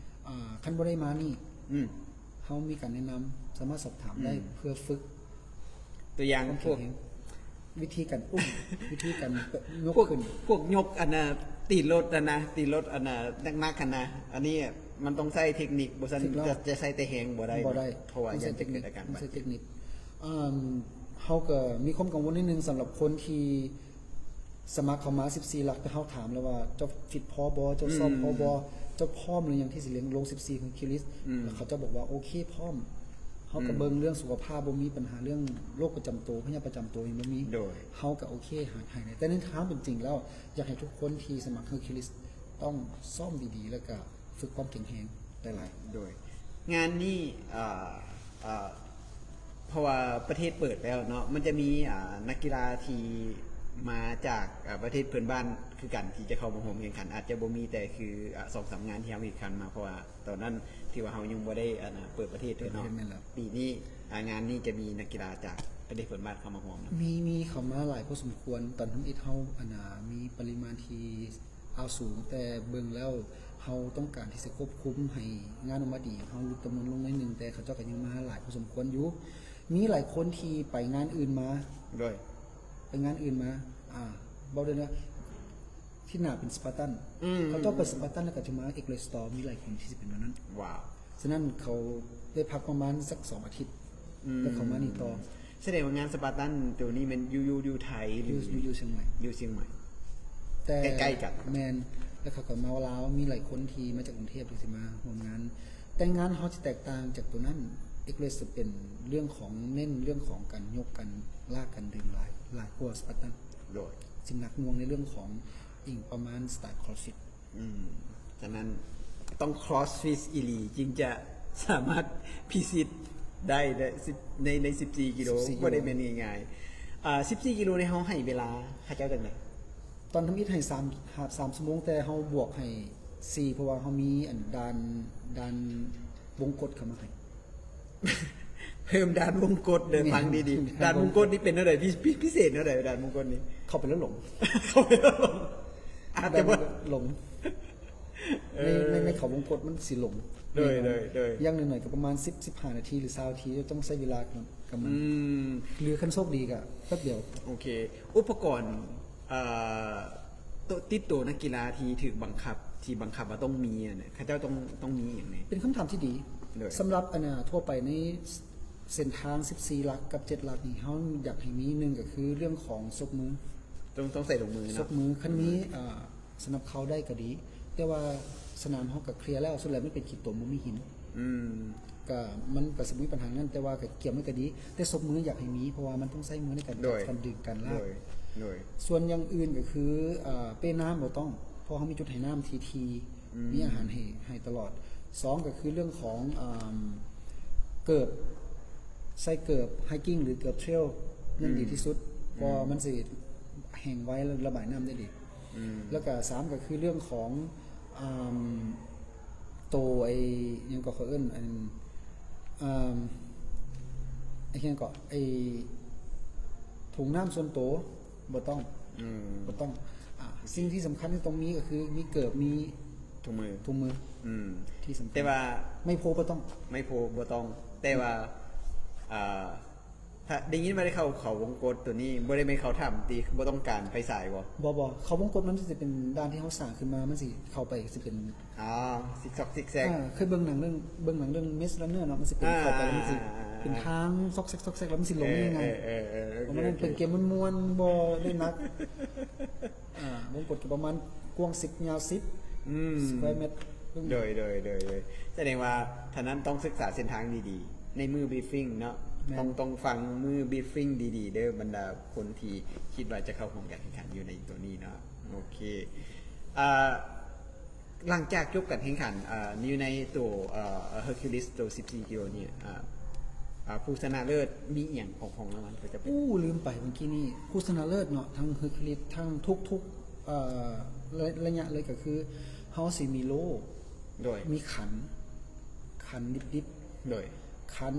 ອ່າ ຄັນບໍ່ໄດ້ມານີ້ ອືມ ເຮົາມີການແນະນຳ ສາມາດສອບຖາມໄດ້ ອືມ ເພື່ອຝຶກ ຕົວຢ່າງ ຄວາມແຂງແຮງ ພວກ ວິທີການອຸ້ມ ວິທີການຍົກ ພວກ ຂຶ້ນ ພວກຍົກອັນນ່າ ຕີນລົດຫັ້ນນະ ຕີນລົດອັນນ່າ ໜັກໆຫັ້ນນະ. ອັນນີ້ມັນຕ້ອງໃຊ້ເທັກນິກ ບໍ່ຊັ້ນ ຖືກແລ້ວ ຈະ ຈະໃຊ້ແຕ່ແຮງບໍ່ໄດ້ ບໍ່ໄດ້ ເພາະວ່າຢ້ານຈະເກີດອາການບາດເຈັບ. ຕ້ອງໃຊ້ເຕັກນິກ ເອີ່ມ ເຮົາກໍມີຄວາມກັງວົນນິດໜຶ່ງ ສຳລັບຄົນທີ່ ສະໝັກເຂົ້າມາສິບສີ່ຫຼັກ ແຕ່ເຮົາຖາມແລ້ວວ່າ ເຈົ້າຟິດພໍບໍ່? ເຈົ້າຊ້ອມພໍບໍ່? ອືມ ເຈົ້າພ້ອມຫຼືຍັງທີ່ຊິລົງ ລົງສິບສີ່ເຮີຄິລິສ? ອືມ ແລ້ວເຂົາເຈົ້າບອກວ່າ ໂອເຄ ພ້ອມ. ເຮົາກໍ ອືມ ເບິ່ງເລື່ອງສຸຂະພາບ ບໍ່ມີບັນຫາເລື່ອງໂລກປະຈຳໂຕ ພະຍາດປະຈຳໂຕຍັງບໍ່ມີ. ໂດຍ ເຮົາກໍໂອເຄ ຫາຍ ຫາຍໄດ້. ແຕ່ໃນທາງເປັນຈິງແລ້ວ ຢາກໃຫ້ທຸກຄົນທີ່ສະໝັກເຮີຄິລິສ ຕ້ອງຊ້ອມດີໆ ແລ້ວກໍ ຝຶກຄວາມແຂງແຮງຫຼາຍໆ. ໂດຍ ງານນີ້ ເອີ ເອີ ເພາະວ່າປະເທດເປີດແລ້ວເນາະ ມັນຈະມີ ອ່າ ນັກກິລາທີ່ ມາຈາກ ເອີ່ ປະເທດເພື່ອນບ້ານຄືກັນ ທີ່ຈະເຂົ້າມາຮ່ວມແຂ່ງຂັນ ອາດຈະບໍ່ມີແຕ່ຄື ເອີ່ ສອງສາມງານທີ່ເຮົາເຮັດຜ່ານມາ ເພາະວ່າຕອນນັ້ນຖືວ່າເຮົາຍັງບໍ່ໄດ້ ອັນ ເປີດປະເທດເທື່ອເນາະ. ແມ່ນແລ້ວ. ປີນີ້ ອາ ງານນີ້ຈະມີນັກກິລາຈາກປະເທດເພື່ອນບ້ານເຂົ້າມາຮ່ວມນຳ. ມີ ມີເຂົ້າມາຫຼາຍພໍສົມຄວນ. ຕອນທຳອິດເຮົາ ອັນ ອາ ມີປະລິມານທີ່ ເອົາສູງ ແຕ່ເບິ່ງແລ້ວເຮົາຕ້ອງການທີ່ຈະຄວບຄຸມໃຫ້ງານອອກມາດີ ເຮົາຫຼຸດຈຳນວນລົງໜ້ອຍໜຶ່ງ ແຕ່ເຂົາເຈົ້າກໍຍັງມາຫຼາຍພໍສົມຄວນຢູ່. ມີຫຼາຍຄົນທີ່ໄປງານອື່ນມາ ໂດຍ ໄປງານອື່ນມາ ອາ ເວົ້າໄດ້ເລີຍ ທີ່ໜ້າເປັນ Spartan ອືມ ເຂົາເຈົ້າໄປ Spartan ແລ້ວກໍຈະມາ Egress ຕໍ່ ມີຫຼາຍຄົນທີ່ຊິເປັນແບບນັ້ນ. ວ້າວ ສະນັ້ນເຂົາໄດ້ພັກປະມານສັກສອງອາທິດ ອືມ ແລ້ວເຂົາມານີ້ຕໍ່. ສະແດງວ່າງານ Spartan ໂຕນີ້ແມ່ນຢູ່ ຢູ່ ຢູ່ໄທ ຫຼື ຢູ່ ຢູ່ ຢູ່ຊຽງໃໝ່ ຢູ່ຊຽງໃໝ່ ແຕ່ໃກ້ໆກັນ. ແມ່ນ ແລ້ວເຂົາກໍມາລາວ ມີຫຼາຍຄົນທີ່ມາຈາກກຸງເທບທີ່ຊິມາຮ່ວມງານ. ແຕ່ງານເຮົາຈະແຕກຕ່າງຈາກໂຕນັ້ນ Egress ຈະເປັນເລື່ອງຂອງ ເນັ້ນເລື່ອງຂອງການຍົກ ການລາກ ການດຶງຫຼາຍ ຫຼາຍກວ່າ Spartan ໂດຍ ຈະໜັກໜ່ວງໃນເລື່ອງຂອງ ອີງປະມານສະໄຕລ໌ CrossFit. ອືມ ສະນັ້ນຕ້ອງ CrossFit ອີ່ຫຼີ ຈຶ່ງຈະສາມາດພິຊິດໄດ້ໃນ ໃນສິບສີ່ກິໂລ ສິບສີ່ກິໂລ ບໍ່ໄດ້ແມ່ນງ່າຍໆ. ອາ ສິບສີ່ກິໂລນີ້ເຮົາໃຫ້ເວລາເຂົາເຈົ້າຈັ່ງໃດ? ຕອນທຳອິດໃຫ້ສາມ ສາມຊົ່ວໂມງ ແຕ່ເຮົາບວກໃຫ້ສີ່ ເພາະວ່າເຮົາມີ ອັນ ດ່ານ ດ່ານວົງກົດເຂົ້າມາໃຫ້. ເພີ່ມດ່ານວົງກົດເດີ ແມ່ນ ຟັງດີໆ ດ່ານວົງກົດນີ້ເປັນແນວໃດ? ພິ ພິ ພິເສດແນວໃດດ່ານວົງກົດນີ້? ເຂົ້າໄປແລ້ວຫຼົງ ເຂົ້າໄປແລ້ວຫຼົງ ອາດຈະບໍ່ ຫຼົງ ເອີ ໃນ ໃນ ໃນເຂົ້າວົງກົດມັນຊິຫຼົງ. ໂດຍ ໂດຍ ໂດຍ ຢ່າງໜ້ອຍໆກໍປະມານສິບ ສິບຫ້ານາທີ ຫຼື ຊາວນາທີ ຕ້ອງໃຊ້ເວລາກັບມັນ ອືມ ຫຼື ຄັນໂຊກດີກໍແປັບດຽວ. ໂອເຄ ອຸປະກອນ ເອີ ໂຕ ຕິດໂຕນັກກິລາທີ່ຖືກບັງຄັບ ທີ່ບັງຄັບວ່າຕ້ອງມີຫັ້ນນະ ເຂົາເຈົ້າຕ້ອງ ຕ້ອງມີຫຍັງແດ່? ເປັນຄຳຖາມທີ່ດີ. ໂດຍ ສຳລັບ ອັນ ອາ ທົ່ວໄປໃນເສັ້ນທາງສິບສີ່ຫຼັກກັບເຈັດຫຼັກນີ້ ເຮົາຢາກໃຫ້ມີ ໜຶ່ງກໍຄືເລື່ອງຂອງສົບມື ຕ້ອງ ຕ້ອງໃສ່ຖົງມືເນາະ ສົບມື ຄັນມີ ອືມ ອາ ສຳລັບເຂົາໄດ້ກໍດີ ແຕ່ວ່າສະໜາມເຮົາກໍເຄລຍແລ້ວ ສ່ວນຫຼາຍມັນເປັນຂີ້ຕົມ ບໍ່ມີຫີນ ອືມ ກໍ ມັນກໍຊິບໍ່ມີບັນຫານັ້ນ ແຕ່ວ່າກໍກຽມໄວ້ກໍດີ ແຕ່ສົບມືຢາກໃຫ້ມີ ເພາະວ່າມັນຕ້ອງໃຊ້ມືໃນການຈັບ ໂດຍ ການດຶງ ການລາກ ໂດຍ ໂດຍ ສ່ວນຢ່າງອື່ນກໍຄື ເອີ ເປ້ນ້ຳບໍ່ຕ້ອງ ເພາະເຮົາມີຈຸດໃຫ້ນ້ຳທີ່ ອືມ ມີອາຫານໃຫ້ ໃຫ້ຕະຫຼອດ. ສອງກໍຄືເລື່ອງຂອງ ເອີ ເກີບ ໃສ່ເກີບ hiking ຫຼື ເກີບ trail ນັ້ນ ອືມ ດີທີ່ສຸດ ອືມ ເພາະວ່າມັນຊິແຫ້ງໄວ ແລະ ລະບາຍນ້ຳໄດ້ດີ. ອືມ ແລ້ວກະສາມກະຄືເລື່ອງຂອງ ອາ ໂຕໄອ້ຫຍັງກໍເຂົາເອີ້ນ ອັນ ອາ ໄອ້ຫຍັງກໍ ໄອ້ຖົງນ້ຳສ່ວນໂຕບໍ່ຕ້ອງ ອືມ ບໍ່ຕ້ອງ. ອາ ສິ່ງທີ່ສຳຄັນທີ່ຕ້ອງມີກໍຄືມີເກີບ ມີຖົງມື ຖົງມື ອືມ ທີ່ສຳຄັນ ແຕ່ວ່າໄມ້ໂພບໍ່ຕ້ອງ ໄມ້ໂພບໍ່ຕ້ອງ ແຕ່ວ່າ ອືມ ອາ ຖ້າໄດ້ຍິນວ່າໄດ້ເຂົ້າ ເຂົ້າວົງກົດໂຕນີ້ ບໍ່ໄດ້ແມ່ນເຂົ້າຖ້ຳຕິ ບໍ່ຕ້ອງການໄຟສາຍບໍ່? ບໍ່ ບໍ່ ເຂົ້າວົງກົດມັນຊິເປັນດ່ານທີ່ເຮົາສ້າງຂຶ້ນມາ ມັນຊິເຂົ້າໄປຊິເປັນ ອໍ ຊິກຊອກຊິກແຊກ ເອີ ເຄີຍເບິ່ງໜັງເລື່ອງ ເບິ່ງໜັງເລື່ອງ Maze Runner ເນາະ ມັນຊິເປັນ ອ່າ ເຂົ້າໄປແລ້ວມັນຊິ ອ່າ ເປັນທາງຊອກແຊກ ຊອກແຊກ ແລ້ວມັນຊິລົງງ່າຍໆ ເອີ ເອີ ເອີ ປະມານນັ້ນ ໂອເຄ ເປັນເກມມ່ວນໆ ບໍ່ໄດ້ໜັກ. ອ່າ ວົງກົດກໍປະມານກວ້າງສິບ ຍາວສິບ ອືມ ສະແຄວເມັດ. ໂດຍ ໂດຍ ໂດຍ ໂດຍ ສະແດງວ່າທ່ານນັ້ນຕ້ອງສຶກສາເສັ້ນທາງດີໆ ໃນມື້ briefing ເນາະ ແມ່ນ ຕ້ອງ ຕ້ອງຟັງມື້ briefing ດີໆ ເດີ ບັນດາຄົນທີ່ຄິດວ່າຈະເຂົ້າຮ່ວມການແຂ່ງຂັນຢູ່ໃນໂຕນີ້ເນາະ. ໂອເຄ ອ່າ ຫຼັງຈາກຈົບການແຂ່ງຂັນ ອ່າ ຢູ່ໃນໂຕ ເອີ Hercules ໂຕສິບສີ່ກິໂລນີ້ ອ່າ ອ່າ ຜູ້ຊະນະເລີດມີອີ່ຫຍັງຂອງ ຂອງລາງວັນເຂົາຈະເປັນ? ໂອ້ ລືມໄປເມື່ອກີ້ນີ້ ຜູ້ຊະນະເລີດເນາະ ທັງ Hercules ທັງທຸກໆ ເອີ ໄລ ໄລຍະເລີຍ ກໍຄືເຮົາຊິມີໂລ່ ໂດຍ ມີຂັນ ຂັນດິບໆ ໂດຍ ຂັນ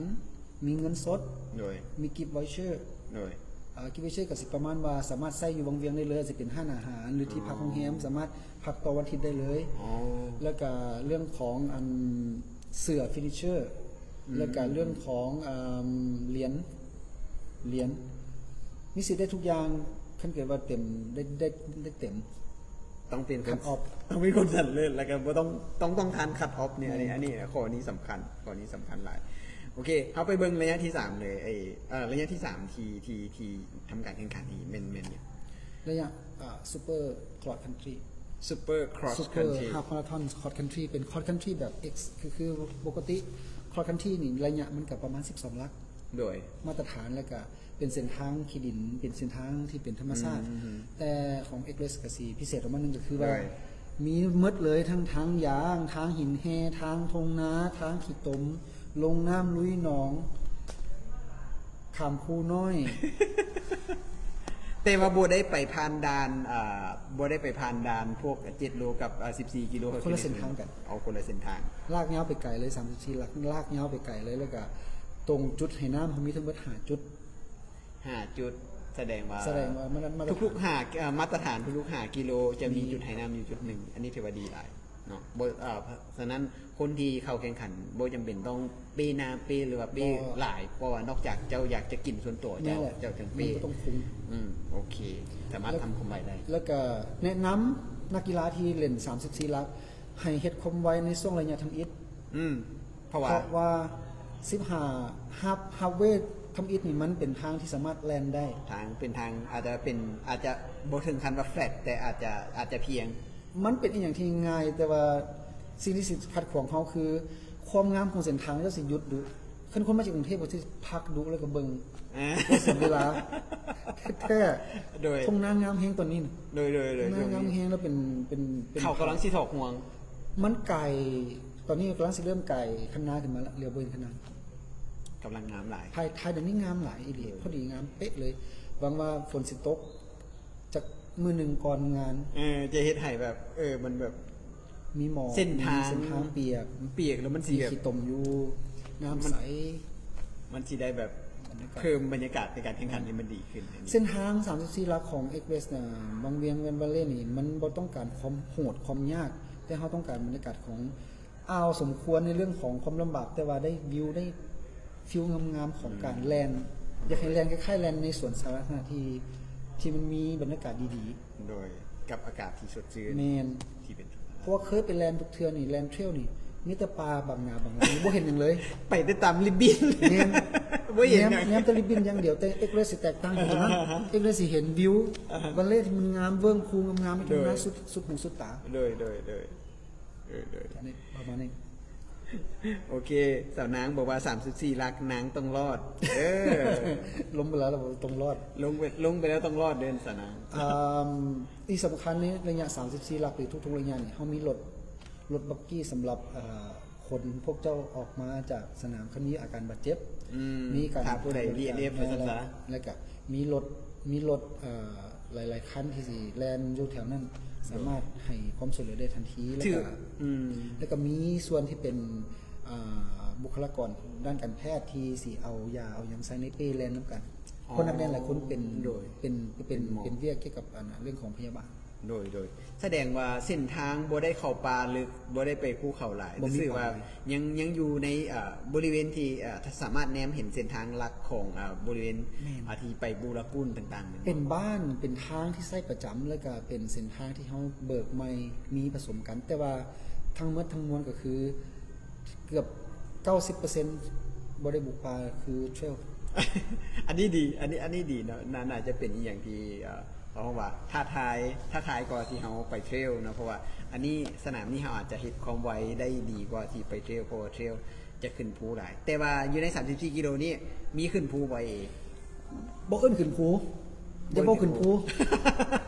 ມີເງິນສົດ ໂດຍ ມີ gift voucher ໂດຍ ອ່າ gift voucher ກໍຊິປະມານວ່າສາມາດໃຊ້ຢູ່ວັງວຽງໄດ້ເລີຍ ອາດຈະເປັນຮ້ານອາຫານ ຫຼື ທີ່ພັກໂຮງແຮມ ສາມາດພັກຕໍ່ວັນອາທິດໄດ້ເລີຍ. ອໍ ແລ້ວກະເລື່ອງຂອງ ອັນ ເສື້ອ finisher ອືມ ແລ້ວກະເລື່ອງຂອງ ອ່າ ຫຼຽນ ຫຼຽນ ມີສິດໄດ້ທຸກຢ່າງ ຄັນເກີດວ່າເຕັມ ໄດ້ ໄດ້ ໄດ້ເຕັມ ຕ້ອງເປັນຄົນ cut off ຕ້ອງເປັນຄົນຊະນະເລີດ ແລ້ວກໍບໍ່ຕ້ອງ ຕ້ອງ ຕ້ອງຜ່ານ cut off ນີ້ ແມ່ນ ອັນນີ້ ອັນນີ້ ຂໍ້ນີ້ສຳຄັນ ຂໍ້ນີ້ສຳຄັນຫຼາຍ. ໂອເຄ ເຮົາໄປເບິ່ງໄລຍະທີສາມເລີຍ ໄອ້ ເອີ ໄລຍະທີສາມທີ່ ທີ່ ທີ່ທຳການແຂ່ງຂັນນີ້ແມ່ນ ແມ່ນຫຍັງ? ໄລຍະ ອ່າ Super Cross Country Super Cross Super Country Half Marathon Cross Country ເປັນ Cross Country ແບບ X ຄື ຄືປົກກະຕິ Cross Country ນີ້ໄລຍະມັນກໍປະມານສິບສອງຫຼັກ ໂດຍ ມາດຕະຖານ ແລ້ວກະເປັນເສັ້ນທາງຂີ້ດິນ ເປັນເສັ້ນທາງທີ່ເປັນທຳມະຊາດ ອືມ ແຕ່ຂອງ Egress ກໍຊິພິເສດອອກມາໜຶ່ງ ກໍຄືວ່າ ໂດຍ ມີໝົດເລີຍ ທັງທາງຢາງ ທາງຫີນແຮ່ ທາງທົ່ງນາ ທາງຂີ້ຕົມ ລົງນ້ຳ ລຸຍໜອງ ຂ້າມພູນ້ອຍ ແຕ່ວ່າບໍ່ໄດ້ໄປຜ່ານດ່ານ ເອີ ບໍ່ໄດ້ໄປຜ່ານດ່ານພວກເຈັດໂລກັບ ເອີ ສິບສີ່ກິໂລ. ຄົນລະເສັ້ນທາງກັນ. ເອົາຄົນລະເສັ້ນທາງ. ລາກຍາວໄປໄກເລີຍ ສາມສິບສີ່ຫຼັກ ລາກຍາວໄປໄກເລີຍ ແລ້ວກະຕົງຈຸດໃຫ້ນ້ຳ ເຮົາມີທັງໝົດຫ້າຈຸດ. ຫ້າຈຸດ ສະແດງວ່າ ສະແດງວ່າມາດ ມາດຕະຖານ ທຸກໆຫ້າ ເອີ ມາດຕະຖານທຸກໆຫ້າກິໂລຈະມີ ມີ ຈຸດໃຫ້ນ້ຳຢູ່ຈຸດໜຶ່ງ. ອັນນີ້ຖືວ່າດີຫຼາຍເນາະ. ບໍ່ ເອີ ສະນັ້ນ ຄົນທີ່ເຂົ້າແຂ່ງຂັນບໍ່ຈຳເປັນຕ້ອງເປ້ນ້ຳເປ້ ຫຼືວ່າເປ້ ບໍ່ ຫຼາຍ ເພາະວ່ານອກຈາກເຈົ້າຢາກຈະກິນສ່ວນຕົວເຈົ້າ ແມ່ນແຫຼະ ເຈົ້າຈຶ່ງເປ້ ມັນບໍ່ຕ້ອງຄຸມ. ອືມ ໂອເຄ ສາມາດ ແລ້ວ ທຳຄວາມໄວໄດ້. ແລ້ວກະແນະນຳນັກກິລາທີ່ຫຼິ້ນສາມສິບສີ່ຫຼັກ ໃຫ້ເຮັດຄວາມໄວໃນຊ່ວງໄລຍະທຳອິດ. ອືມ ເພາະວ່າ ເພາະວ່າສິບຫ້າ ຮາບ ຮາບເວທຳອິດນີ້ ມັນເປັນທາງທີ່ສາມາດແລ່ນໄດ້. ທາງ ເປັນທາງ ອາດຈະເປັນ ອາດຈະບໍ່ເຖິງຂັ້ນວ່າແຟລັດ ແຕ່ອາດຈະ ອາດຈະພຽງ. ມັນເປັນອີ່ຫຍັງທີ່ງ່າຍ ແຕ່ວ່າສິ່ງທີ່ຊິຂັດຂວາງເຮົາຄື ຄວາມງາມຂອງເສັ້ນທາງ ເຈົ້າຊິຢຸດດຸ. ຄັນຄົນມາຈາກກຸງເທບ ກໍຊິພັກດຸ ແລ້ວກໍເບິ່ງ ອາ ເສຍເວລາແທ້ໆ. ໂດຍ ທົ່ງນາງາມແຮງຕອນນີ້ນະ. ໂດຍ ໂດຍ ໂດຍ ທົ່ງນາງາມແຮງ ແລ້ວເປັນ ເປັນ ເຂົາກຳລັງຊິຖອກຫ່ວງ. ມັນໄກ ຕອນນີ້ກຳລັງຊິເລີ່ມໄກຄັນນາຂຶ້ນມາລະ ຫຼຽວບໍ່ເຫັນຄັນນາ. ກຳລັງງາມຫຼາຍ. ຖ່າຍ ຖ່າຍແບບນີ້ງາມຫຼາຍອີ່ຫຼີ. ເອີ ພໍດີງາມເປະເລີຍ. ຫວັງວ່າຝົນຊິຕົກ ຈັກມື້ໜຶ່ງກ່ອນງານ ເອີ ຈະເຮັດໃຫ້ແບບ ເອີ ມັນແບບ ມີໝອກ ເສັ້ນທາງ ມີເສັ້ນທາງປຽກ ປຽກແລ້ວມັນຊິ ມີ ແບບ ຂີ້ຕົມຢູ່ ນ້ຳໃສ ມັນຊິໄດ້ແບບ ບັນຍາກາດ ເພີ່ມບັນຍາກາດໃນການແຂ່ງຂັນໃຫ້ມັນດີຂຶ້ນ. ເສັ້ນທາງສາມສິບສີ່ຫຼັກຂອງ Express ນະ ວັງວຽງ Van Valley ນີ້ ມັນບໍ່ຕ້ອງການຄວາມໂຫດຄວາມຍາກ ແຕ່ເຮົາຕ້ອງການບັນຍາກາດຂອງ ອ້າວສົມຄວນໃນເລື່ອງຂອງຄວາມລຳບາກ ແຕ່ວ່າໄດ້ວິວ ໄດ້ຟີລງາມໆຂອງການແລ່ນ. ອືມ ຢາກໃຫ້ແລ່ນຄ້າຍໆແລ່ນໃນສວນສາທາລະນະທີ່ ທີ່ມັນມີບັນຍາກາດດີໆ. ໂດຍ ກັບອາກາດທີ່ສົດຊື່ນ. ແມ່ນ ທີ່ເປັນ ເພາະວ່າເຄີຍໄປແລ່ນທຸກເທື່ອນີ້ ແລ່ນເທຣວນີ້ ມີແຕ່ປ່າບັງໜ້າບັງຫຼັງ ບໍ່ເຫັນຫຍັງເລີຍ. ໄປແຕ່ຕາມລິບບິນ. ແມ່ນ ບໍ່ເຫັນຫຍັງ ແນມ ແນມແຕ່ລິບບິນຢ່າງດຽວ. ແຕ່ Express ຊິແຕກຕ່າງກັນຕົວນັ້ນ. ອ່າຮະ Express ຊິເຫັນວິວ ອ່າຮະ Valley ທີ່ມັນງາມ ເວີ້ງພູງາມໆ ໂດຍ ຢູ່ທາງໜ້າສຸດ ສຸດຫູສຸດຕາ. ໂດຍ ໂດຍ ໂດຍ. ເອີ ເອີ ປະມານນີ້. ໂອເຄ ສາວນາງບອກວ່າ ສາມສິບສີ່ຫຼັກນາງຕ້ອງລອດ. ເອີ ລົງໄປແລ້ວຕ້ອງລອດ. ລົງໄປ ລົງໄປແລ້ວຕ້ອງລອດເດີສາວນາງ. ອາ ທີ່ສຳຄັນໃນໄລຍະສາມສິບສີ່ຫຼັກ ຫຼື ທຸກໆໄລຍະນີ້ ເຮົາມີລົດ ລົດບັກກີ້ສຳລັບ ເອີ ຂົນພວກເຈົ້າອອກມາຈາກສະໜາມ ຄັນມີອາການບາດເຈັບ. ອືມ ມີການ ຖ້າຜູ້ໃດ ບີເອັນເອັຟ ແມ່ນ ວ່າຊັ້ນຊະ. ແລ້ວກະມີລົດ ມີລົດ ເອີ ຫຼາຍໆຄັນທີ່ຊິແລ່ນຢູ່ແຖວນັ້ນ ໂດຍ ສາມາດໃຫ້ຄວາມຊ່ວຍເຫຼືອໄດ້ທັນທີ. ແລ້ວກະ ອືມ ແລ້ວກະມີສ່ວນທີ່ເປັນ ອ່າ ບຸກຄະລາກອນດ້ານການແພດທີ່ຊິເອົາຢາເອົາຫຍັງໃສ່ໃນເປ້ແລ່ນນຳກັນ. ອໍ ເພາະນັກແລ່ນຫຼາຍຄົນເປັນ ໂດຍ ເປັນ ເປັນ ເປັນໝໍ ເປັນວຽກກ່ຽວກັບ ອັນ ເລື່ອງຂອງພະຍາບານ. ໂດຍ ໂດຍ ສະແດງວ່າເສັ້ນທາງບໍ່ໄດ້ເຂົ້າປ່າເລິກ ບໍ່ໄດ້ໄປພູເຂົາຫຼາຍ ບໍ່ມີ ຮູ້ສຶກວ່າ ປ່າ ຍັງ ຍັງຢູ່ໃນ ເອີ ບໍລິເວນທີ່ ເອີ ສາມາດແນມເຫັນເສັ້ນທາງຫຼັກຂອງ ເອີ ບໍລິເວນ ແມ່ນ ອາ ທີ່ໄປບູລະກຸນຕ່າງໆ ແມ່ນບໍ່? ເປັນບ້ານ ເປັນທາງທີ່ໃຊ້ປະຈຳ ແລ້ວກະເປັນເສັ້ນທາງທີ່ເຮົາເບີກໃໝ່ ມີປະສົມກັນ ແຕ່ວ່າທັງໝົດທັງມວນກໍຄື ເກືອບເກົ້າສິບເປີເຊັນບໍ່ໄດ້ບຸກປ່າ ຄືເທຣວ. ອັນນີ້ດີ ອັນນີ້ ອັນນີ້ດີເນາະ. ໜ້າ ໜ້າຈະເປັນອີ່ຫຍັງທີ່ ເອີ ເຂົາເວົ້າວ່າທ້າທາຍ ທ້າທາຍກວ່າທີ່ເຮົາໄປເທຣວເນາະ ເພາະວ່າອັນນີ້ ສະໜາມນີ້ເຮົາອາດຈະເຮັດຄວາມໄວໄດ້ດີກວ່າທີ່ໄປເທຣວ ເພາະວ່າເທຣວຈະຂຶ້ນພູຫຼາຍ. ແຕ່ວ່າຢູ່ໃນສາມສິບສີ່ກິໂລນີ້ ມີຂຶ້ນພູບໍ່ເອ? ບໍ່ເອີ້ນຂຶ້ນພູ ຢ່າເວົ້າຂຶ້ນພູ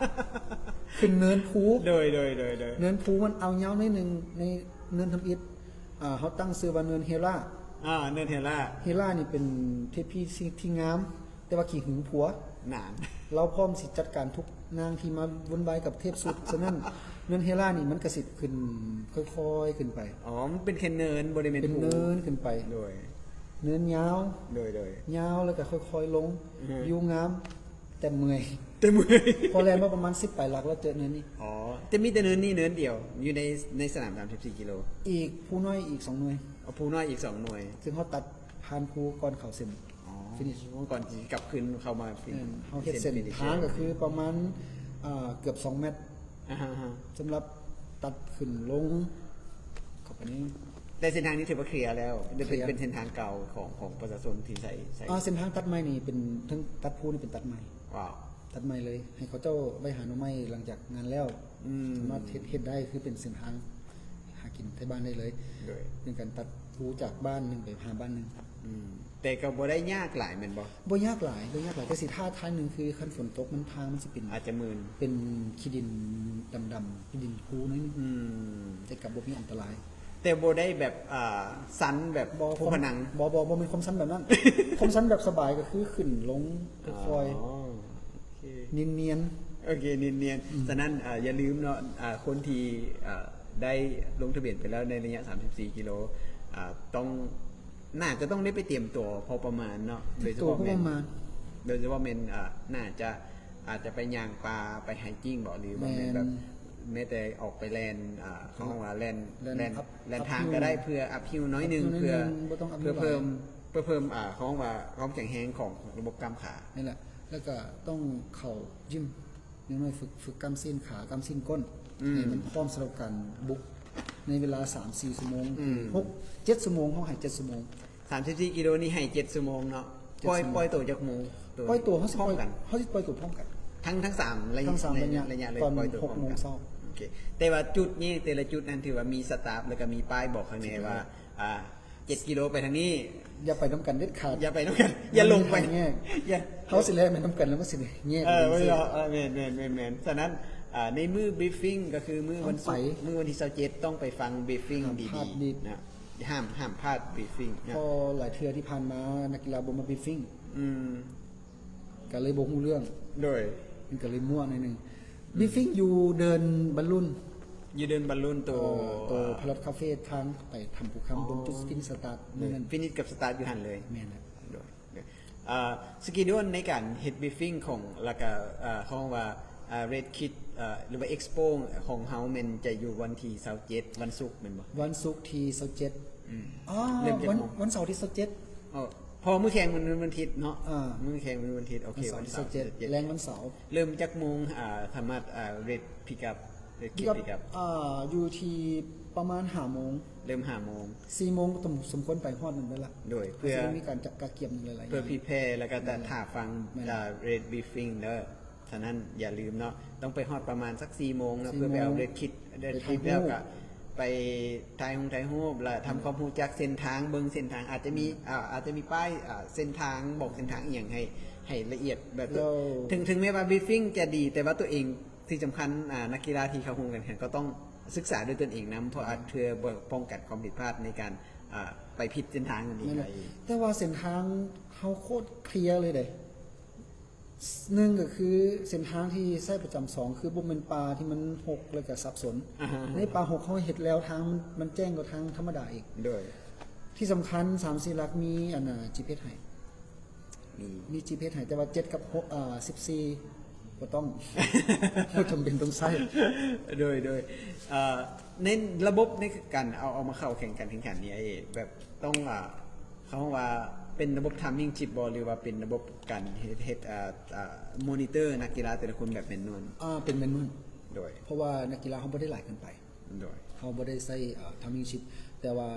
ຂຶ້ນເນີນພູ. ໂດຍ ໂດຍ ໂດຍ ໂດຍ ເນີນພູມັນເອົາຍາວໜ້ອຍໜຶ່ງ ໃນເນີນທຳອິດ ອ່າ ເຮົາຕັ້ງຊື່ວ່າເນີນເຮລາ. ອ່າ ເນີນເຮລາ. ເຮລານີ້ເປັນເທບພີທີ່ງາມ ແຕ່ວ່າຂີ້ຫຶງຜົວ ນານ ລາວພ້ອມຊິຈັດການທຸກນາງທີ່ມາວຸ່ນວາຍກັບເທບສຸດ. ສະນັ້ນ ເນີນເຮລານີ້ມັນກະຊິຂຶ້ນ ຄ່ອຍໆຂຶ້ນໄປ. ອໍ ມັນເປັນແຄ່ເນີນ ບໍ່ໄດ້ແມ່ນ ເປັນເນີນຂຶ້ນໄປ. ໂດຍ ເນີນຍາວ. ໂດຍ ໂດຍ ຍາວ ແລ້ວກະຄ່ອຍໆລົງ. ອືຮຶ ວິວງາມ ແຕ່ເມື່ອຍ ແຕ່ເມື່ອຍ ເພາະແລ່ນມາປະມານສິບປາຍຫຼັກແລ້ວເຈີເນີນນີ້. ອໍ ຈະມີແຕ່ເນີນນີ້ເນີນດຽວ ຢູ່ໃນ ໃນສະໜາມສາມສິບສີ່ກິໂລ. ອີກພູນ້ອຍອີກສອງໜ່ວຍ. ອໍ ພູນ້ອຍອີກສອງໜ່ວຍ ຊຶ່ງເຮົາຕັດຜ່ານພູກ່ອນເຂົ້າເສັ້ນ ອໍ ຟີນິດ ກ່ອນທີ່ກັບຄືນເຂົ້າມາ. ແມ່ນ ເຮົາເຮັດເສັ້ນທາງກໍຄືປະມານ ອ່າ ເກືອບສອງແມັດ. ອ່າຮະ ສຳລັບຕັດຂຶ້ນລົງເຂົ້າໄປນີ້. ແຕ່ເສັ້ນທາງນີ້ຖືວ່າເຄລຍແລ້ວ ເປັນ ເປັນເສັ້ນທາງເກົ່າຂອງ ຂອງປະຊາຊົນທີ່ໃຊ້ ໃຊ້. ອ່າ ເສັ້ນທາງຕັດໃໝ່ນີ້ເປັນ ເທິງຕັດພູນີ້ເປັນຕັດໃໝ່. ວ້າວ ຕັດໃໝ່ເລີຍ ໃຫ້ເຂົາເຈົ້າໄວ້ຫາໜໍ່ໄມ້ຫຼັງຈາກງານແລ້ວ. ອືມ ສາມາດເຮັດ ເຮັດໄດ້ ຄືເປັນເສັ້ນທາງຫາກິນໄທບ້ານໄດ້ເລີຍ. ໂດຍ ເປັນການຕັດພູຈາກບ້ານໜຶ່ງໄປຫາບ້ານໜຶ່ງ. ອືມ ແຕ່ກໍບໍ່ໄດ້ຍາກຫຼາຍແມ່ນບໍ່? ບໍ່ຍາກຫຼາຍ ບໍ່ຍາກຫຼາຍ ແຕ່ຊິທ້າທາຍໜຶ່ງຄືຄັນຝົນຕົກມັນ ທາງມັນຊິເປັນ ອາດຈະມື່ນ ເປັນຂີ້ດິນດຳໆ ຂີ້ດິນພູໜ້ອຍໜຶ່ງ. ອືມ ແຕ່ກໍບໍ່ມີອັນຕະລາຍ. ແຕ່ບໍ່ໄດ້ແບບ ອ່າ ຊັນແບບ ບໍ່ ພູຜະໜັງ. ບໍ່ ບໍ່ ບໍ່ແມ່ນຄວາມຊັນແບບນັ້ນ. ຄວາມຊັນແບບສະບາຍກໍຄືຂຶ້ນລົງຄ່ອຍໆ. ອໍ ໂອເຄ ນຽນໆ ໂອເຄ ນຽນໆ. ສະນັ້ນ ອ່າ ຢ່າລືມເນາະ ອ່າ ຄົນທີ່ ອ່າ ໄດ້ລົງທະບຽນໄປແລ້ວໃນໄລຍະສາມສິບສີ່ກິໂລ ອ່າ ຕ້ອງ ໜ້າຈະຕ້ອງໄດ້ໄປຕຽມຕົວພໍປະມານເນາະ ໂດຍສະເພາະແມ່ນ ໂດຍສະເພາະແມ່ນ ອ່າ ໜ້າຈະ ອາດຈະໄປຍ່າງປ່າ ໄປໄຮກິ້ງບໍ ຫຼືວ່າແມ່ນແບບ ແມ່ນ ແມ້ແຕ່ອອກໄປແລ່ນ ອ່າ ເຂົາເອີ້ນວ່າແລ່ນ ແລ່ນ ແລ່ນ ອັບ ແລ່ນທາງກໍໄດ້ ເພື່ອອັບຮິວໜ້ອຍໜຶ່ງ ເພື່ອ ເພື່ອເພີ່ມ ເພື່ອເພີ່ມ ອ່າ ເຂົາເອີ້ນວ່າຄວາມແຂງແຮງຂອງລະບົບກ້າມຂາ ນັ້ນແຫຼະ. ແລ້ວກໍຕ້ອງເຂົ້າຢິມ ຢ່າງໜ້ອຍຝຶກ ຝຶກກ້າມຊີ້ນຂາ ກ້າມຊີ້ນກົ້ນ ອືມ ໃຫ້ມັນພ້ອມສຳລັບການບຸກໃນເວລາສາມສີ່ຊົ່ວໂມງ ອືມ ຫົກເຈັດຊົ່ວໂມງ ເຮົາໃຫ້ເຈັດຊົ່ວໂມງ. ສາມສິບສີ່ກິໂລນີ້ໃຫ້ເຈັດຊົ່ວໂມງເນາະ. ເຈັດຊົ່ວໂມງ. ປ່ອຍ ປ່ອຍໂຕຈັກໂມງ? ປ່ອຍໂຕ ເຮົາຊິປ່ອຍ ເຮົາຊິປ່ອຍໂຕພ້ອມກັນ ທັງ ທັງສາມໄລຍະ ທັງສາມໄລຍະ ໄລຍະເລີຍ ຕອນຫົກໂມງເຊົ້າ. ໂອເຄ ແຕ່ວ່າຈຸດນີ້ ແຕ່ລະຈຸດນັ້ນຖືວ່າມີສະຕາບ ແລ້ວກໍມີປ້າຍບອກຂ້າງໃນວ່າ ອ່າ ເຈັດກິໂລໄປທາງນີ້ ຢ່າໄປນຳກັນເດັດຂາດ ຢ່າໄປນຳກັນ ຢ່າລົງໄປ ແຍກ ເຮົາຊິແລ່ນໄປນຳກັນ ແລ້ວມັນຊິແຍກ ເອີ ເອີ ແມ່ນໆໆ. ສະນັ້ນ ອ່າ ໃນມື້ບຣີຟຟິງ ກໍຄືມື້ວັນສຸກ ມື້ວັນທີຊາວເຈັດ ຕ້ອງໄປຟັງບຣີຟຟິງດີໆນະ ຫ້າມ ຫ້າມພາດບຣີຟຟິງນະ ເພາະຫຼາຍເທື່ອທີ່ຜ່ານມານັກກິລາບໍ່ມາບຣີຟຟິງ ອືມ ກໍເລີຍບໍ່ຮູ້ເລື່ອງ ໂດຍ ມັນກໍເລີຍມົ້ວໜ້ອຍໜຶ່ງ. ອືມ ບຣີຟຟິງຢູ່ເດີ່ນບັນລຸນ ຢູ່ເດີ່ນບັນລຸນ ໂຕ ເອີ ໂຕ ອ່າ ພາຣັອດຄາເຟ ທາງໄປຖ້ຳພູຄຳ ໂດນຈຸດຟິນິດສະຕາດ ໂດຍ ມື້ນັ້ນ ຟິນິດກັບສະຕາດຢູ່ຫັ້ນເລີຍ ແມ່ນແຫຼະ ໂດຍ ອ່າ ສະເກດູນໃນການເຮັດບຣີຟຟິງຂອງ ແລ້ວກະ ເອີ ເຂົາເອີ້ນວ່າ ອ່າ ເຣດຄິດ ເອີ ຫຼືວ່າເອັກສະໂປຂອງເຮົາແມ່ນຈະຢູ່ວັນທີຊາວເຈັດ ວັນສຸກແມ່ນບໍ່? ວັນສຸກທີຊາວເຈັດ ອືມ ອໍ ເລີ່ມຈາກ ວັນ ໂມງ? ວັນເສົາທີຊາວເຈັດ ເອີ ເພາະມື້ແຂ່ງມັນວັນທິດເນາະ ອ່າ ມື້ແຂ່ງມັນວັນທິດ ໂອເຄ ວັນເສົາ ວັນເສົາທີຊາວເຈັດ ແລງວັນເສົາ ເລີ່ມຈັກໂມງ? ອ່າ ສາມາດ ອ່າ ເຣດພິກອັບ ເຣດຄິດພິກອັບ ອ່າ ຢູ່ທີ່ປະມານຫ້າໂມງ ເລີ່ມຫ້າໂມງ ສີ່ໂມງກໍສົມຄວນໄປຮອດນັ້ນແລ້ວລະ ໂດຍ ເພື່ອ ເຮົາຊິໄດ້ມີການຈັດກະກຽມຫຼາຍໆ ເພື່ອພຣີແພ ແລ້ວກໍ ແມ່ນແຫຼະ ຖ້າຟັງ ແມ່ນແຫຼະ ອ່າ ເຣດບຣີຟຟິງເດີ ສະນັ້ນຢ່າລືມເນາະ ຕ້ອງໄປຮອດປະມານສັກສີ່ໂມງເນາະ ສີ່ໂມງ ເພື່ອໄປເອົາເຣດຄິດ ເຣດຄິດແລ້ວກໍໄປຖ່າຍຮູບ ຖ່າຍຮູບ ແລ້ວທຳຄວາມຮູ້ຈັກເສັ້ນທາງ ເບິ່ງເສັ້ນທາງ ອາດຈະມີ ອ່າ ອາດຈະມີປ້າຍ ອ່າ ເສັ້ນທາງ ບອກເສັ້ນທາງອີ່ຫຍັງໃຫ້ ໃຫ້ລະອຽດແບບ ເຈົ້າ ເຖິງ ເຖິງແມ້ວ່າບຣີຟຟິງຈະດີ ແຕ່ວ່າຕົວເອງ ທີ່ສຳຄັນ ອ່າ ນັກກິລາທີ່ເຂົ້າຮ່ວມການແຂ່ງຂັນກໍຕ້ອງສຶກສາດ້ວຍຕົນເອງນຳ ເພາະອາດເພື່ອປ້ອງກັນຄວາມຜິດພາດໃນການ ອ່າ ໄປຜິດເສັ້ນທາງນີ້ ແມ່ນແຫຼະ ໄດ້. ແຕ່ວ່າເສັ້ນທາງເຮົາໂຄດເຄລຍເລີຍເດ້ ໜຶ່ງກໍຄືເສັ້ນທາງທີ່ໃຊ້ປະຈຳ ສອງຄືບໍ່ແມ່ນປ່າທີ່ມັນຮົກ ແລ້ວກໍສັບສົນ ອ່າຮະ ໃນປ່າຮົກເຮົາເຮັດແລ້ວ ທາງມັນ ມັນແຈ້ງກວ່າທາງທຳມະດາອີກ ໂດຍ ທີ່ສຳຄັນ ສາມສີ່ຫຼັກ ມີອັນນ່າ ຈີພີເອັສໃຫ້ ມີ ມີຈີພີເອັສໃຫ້ ແຕ່ວ່າເຈັດກັບຫົກ ອ່າ ສິບສີ່ບໍ່ຕ້ອງ ບໍ່ຈຳເປັນຕ້ອງໃຊ້ ໂດຍ ໂດຍ ເອີ ໃນລະບົບໃນການເອົາ ເອົາມາເຂົ້າແຂ່ງການແຂ່ງຂັນນີ້ ໄອ້ແບບຕ້ອງ ອ່າ ເຂົາເອີ້ນວ່າເປັນລະບົບທາມມິງຊິບບໍ ຫຼືວ່າເປັນລະບົບການເຮັດ ເຮັດ ອ່າ ອ່າ ມໍນິເຕີນັກກິລາແຕ່ລະຄົນແບບແມນນວນ? ອ່າ ເປັນແມນນວນ ໂດຍ ເພາະວ່ານັກກິລາເຮົາບໍ່ໄດ້ຫຼາຍເກີນໄປ ໂດຍ ເຮົາບໍ່ໄດ້ໃຊ້ ອ່າ ທາມມິງຊິບ ແຕ່ວ່າ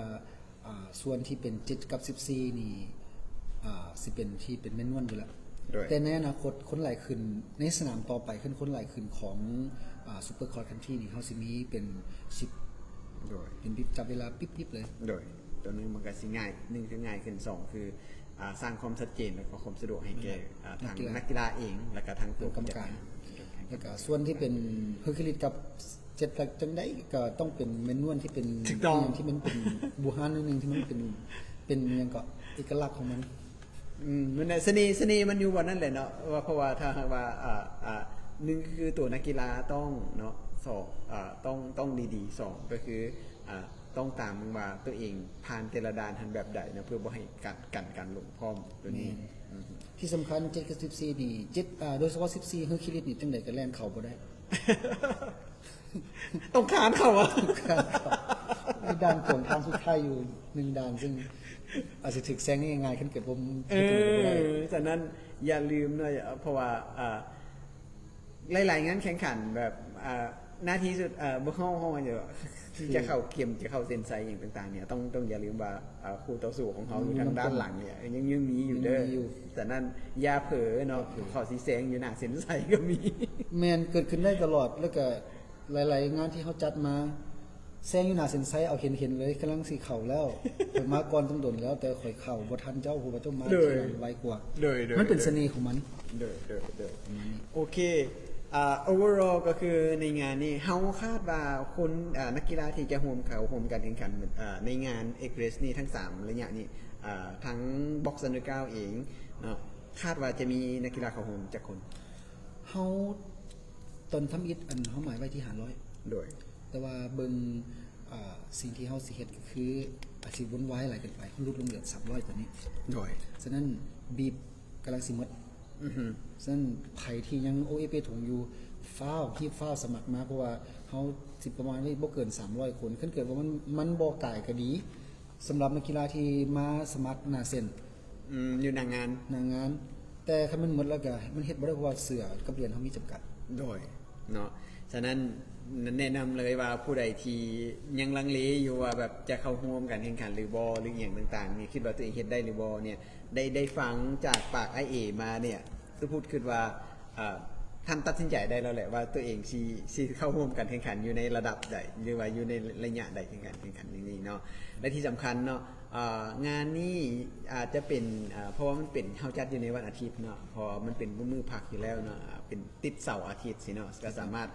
ອ່າ ສ່ວນທີ່ເປັນເຈັດກັບສິບສີ່ນີ້ ອ່າ ຊິເປັນທີ່ເປັນແມນນວນຢູ່ແລ້ວ ໂດຍ ແຕ່ໃນອະນາຄົດຄົນຫຼາຍຂຶ້ນ ໃນສະໜາມຕໍ່ໄປ ຄັນຄົນຫຼາຍຂຶ້ນຂອງ ອ່າ ຊຸບເປີຄອສຄັນທຣີນີ້ ເຮົາຊິມີເປັນຊິບ ໂດຍ ເປັນບິບຈັບເວລາປິບໆເລີຍ ໂດຍ ຕົວໜຶ່ງມັນກໍຊິງ່າຍ ໜຶ່ງຄືງ່າຍຂຶ້ນ ສອງຄື ອ່າ ສ້າງຄວາມຊັດເຈນ ແລ້ວກໍຄວາມສະດວກໃຫ້ແກ່ ອ່າ ທາງນັກກິລາເອງ ແລ້ວກໍທາງຕົວກຳກັບການ ແລ້ວກໍສ່ວນທີ່ເປັນເຮີຄີລິດກັບເຈັດຫຼັກ ຈັ່ງໃດກໍຕ້ອງເປັນແມນນວນທີ່ເປັນ ຖືກຕ້ອງ ທີ່ມັນເປັນບູຮານໜ້ອຍໜຶ່ງ ທີ່ມັນເປັນ ເປັນຫຍັງກໍເອກະລັກຂອງມັນ ອືມ ມັນ ສະເໜ່ ສະເໜ່ມັນຢູ່ບ່ອນນັ້ນແຫຼະເນາະ ວ່າ ເພາະວ່າຖ້າຫາກວ່າ ອ່າ ອ່າ ໜຶ່ງຄືຕົວນັກກິລາຕ້ອງເນາະ ສອງ ອ່າ ຕ້ອງ ຕ້ອງດີໆ ສອງກໍຄື ອ່າ ຕ້ອງຕາມວ່າຕົວເອງຜ່ານແຕ່ລະດ່ານຫັ້ນແບບໃດເນາະ ເພື່ອບໍ່ໃຫ້ກັນ ກັນການຫຼົງພ້ອມຕົວນີ້ ແມ່ນ ອືມ ທີ່ສຳຄັນເຈັດກັບສິບສີ່ນີ້ ເຈັດ ອ່າ ໂດຍສະເພາະສິບສີ່ເຮີຄີລິດນີ້ ຈັ່ງໃດກໍແລ່ນເຂົ້າບໍ່ໄດ້ ຕ້ອງຄານເຂົ້າອະ ຕ້ອງຄານເຂົ້າ ມີດ່ານຂວາງທາງສຸດທ້າຍຢູ່ໜຶ່ງດ່ານ ຊຶ່ງອາດຊິຖືກແຊງງ່າຍໆ ຄັນເກີດບໍ່ ເອີ ສະນັ້ນຢ່າລືມເນາະ ເພາະວ່າ ອ່າ ຫຼາຍໆງານແຂ່ງຂັນແບບ ອ່າ ໜ້າທີ່ສຸດ ເອີ ບໍ່ເຮົາ ເຮົາວ່າ ທີ່ຈະເຂົ້າເກມ ຈະເຂົ້າເສັ້ນໄຊຫຍັງຕ່າງໆນີ້ ຕ້ອງ ຕ້ອງຢ່າລືມວ່າ ອ່າ ຄູ່ຕໍ່ສູ້ຂອງເຮົາຢູ່ທາງດ້ານຫຼັງນີ້ ເອີ ຍັງ ຍັງມີຢູ່ເດີ ຍັງມີຢູ່ ສະນັ້ນຢ່າເຜີເນາະ ເຂົາຊິແຊງຢູ່ໜ້າເສັ້ນໄຊກໍມີ ແມ່ນ ເກີດຂຶ້ນໄດ້ຕະຫຼອດ ແລ້ວກໍ ຫຼາຍໆງານທີ່ເຮົາຈັດມາ ແຊງຢູ່ໜ້າເສັ້ນໄຊ ເອົາເຫັນໆເລີຍ ກຳລັງຊິເຂົ້າແລ້ວ ຂ້ອຍມາກ່ອນຕັ້ງດົນແລ້ວ ແຕ່ຂ້ອຍເຂົ້າບໍ່ທັນເຈົ້າ ເພາະວ່າເຈົ້າມາ ໂດຍ ທີຫຼັງໄວກວ່າ ໂດຍ ໂດຍ ມັນເປັນ ໂດຍ ສະເໜ່ຂອງມັນ ໂດຍ ໂດຍ ໂດຍ ປະມານນີ້ ໂອເຄ ອ່າ ໂອເວີໂອລ ກໍຄືໃນງານນີ້ ເຮົາຄາດວ່າຄົນ ອ່າ ນັກກິລາທີ່ຈະຮ່ວມເຂົ້າຮ່ວມການແຂ່ງຂັນ ອ່າ ໃນງານເອກເຣສນີ້ ທັງສາມໄລຍະນີ້ ອ່າ ທັງບັອກເອັນເດີກາວເອງເນາະ ຄາດວ່າຈະມີນັກກິລາເຂົ້າຮ່ວມຈັກຄົນ? ເຮົາ ຕອນທຳອິດ ອັນ ເຮົາໝາຍໄວ້ທີ່ຫ້າຮ້ອຍ ໂດຍ ແຕ່ວ່າເບິ່ງ ອ່າ ສິ່ງທີ່ເຮົາຊິເຮັດກໍຄືອາດຊິວຸ່ນວາຍຫຼາຍເກີນໄປ ເຮົາຫຼຸດລົງເຫຼືອສາມຮ້ອຍຕອນນີ້ ໂດຍ ສະນັ້ນບີບກຳລັງຊິໝົດ ອືຮຶ ສະນັ້ນໃຜທີ່ຍັງໂອເອເປຖົງຢູ່ ຟ້າວ ຮີບຟ້າວສະໝັກມາ ເພາະວ່າເຮົາຊິປະມານໄວ້ບໍ່ເກີນສາມຮ້ອຍຄົນ ຄັນເກີດວ່າມັນ ມັນບໍ່ກາຍກໍດີ ສຳລັບນັກກິລາທີ່ມາສະໝັກໜ້າເສັ້ນ ອືມ ຢູ່ໜ້າງານ ໜ້າງານ ແຕ່ຄັນມັນໝົດແລ້ວກະ ມັນເຮັດບໍ່ໄດ້ ເພາະວ່າເສື້ອກັບຫຼຽນເຮົາມີຈຳກັດ ໂດຍ ເນາະ ສະນັ້ນ ແນະນຳເລີຍວ່າຜູ້ໃດທີ່ຍັງລັງເລຢູ່ວ່າແບບຈະເຂົ້າຮ່ວມການແຂ່ງຂັນຫຼືບໍ່ ຫຼືອີ່ຫຍັງຕ່າງໆນີ້ ຄິດວ່າຕົວເອງເຮັດໄດ້ຫຼືບໍ່ເນີ້ຍ ໄດ້ ໄດ້ຟັງຈາກປາກອ້າຍເອມາເນີ້ຍ ຕຸພຸດຄິດວ່າ ເອີ ທ່ານຕັດສິນໃຈໄດ້ແລ້ວແຫຼະວ່າຕົວເອງຊິ ຊິເຂົ້າຮ່ວມການແຂ່ງຂັນຢູ່ໃນລະດັບໃດ ຫຼືວ່າຢູ່ໃນໄລຍະໃດຂອງການແຂ່ງຂັນນີ້ເນາະ ແລະທີ່ສຳຄັນເນາະ ເອີ ງານນີ້ອາດຈະເປັນ ເອີ ເພາະວ່າມັນເປັນ ເຮົາຈັດຢູ່ໃນວັນອາທິດເນາະ ເພາະວ່າມັນເປັນມື້ພັກຢູ່ແລ້ວເນາະ ເປັນຕິດເສົາອາທິດຊີ້ເນາະ ກໍສາມາດ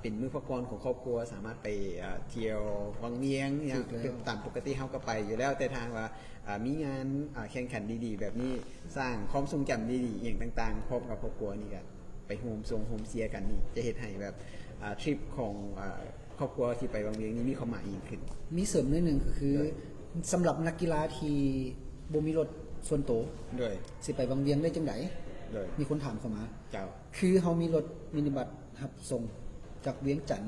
ເປັນມື້ພັກຜ່ອນຂອງຄອບຄົວ ສາມາດໄປ ເອີ ທ່ຽວວັງວຽງ ຢ່າງ ຖືກແລ້ວ ຕາມປົກກະຕິເຮົາກໍໄປຢູ່ແລ້ວ ແຕ່ຖ້າຫາກວ່າ ເອີ ມີງານ ເອີ ແຂ່ງຂັນດີໆແບບນີ້ ສ້າງຄວາມຊົງຈຳດີໆ ອີ່ຫຍັງຕ່າງໆ ພ້ອມກັບຄອບຄົວນີ້ ກໍໄປໂຮມຊົງໂຮມເຊຍກັນນີ້ ຈະເຮັດໃຫ້ແບບ ເອີ ທຣິບຂອງ ເອີ ຄອບຄົວທີ່ໄປວັງວຽງນີ້ມີຄວາມໝາຍຍິ່ງຂຶ້ນ. ມີເສີມໜ້ອຍໜຶ່ງ ກໍຄື ໂດຍ ສຳລັບນັກກິລາທີ່ບໍ່ມີລົດສ່ວນໂຕ ໂດຍ ຊິໄປວັງວຽງໄດ້ຈັ່ງໃດ? ໂດຍ ມີຄົນຖາມເຂົ້າມາ. ເຈົ້າ. ຄືເຮົາມີລົດມິນິບັສຮັບສົ່ງຈາກວຽງຈັນ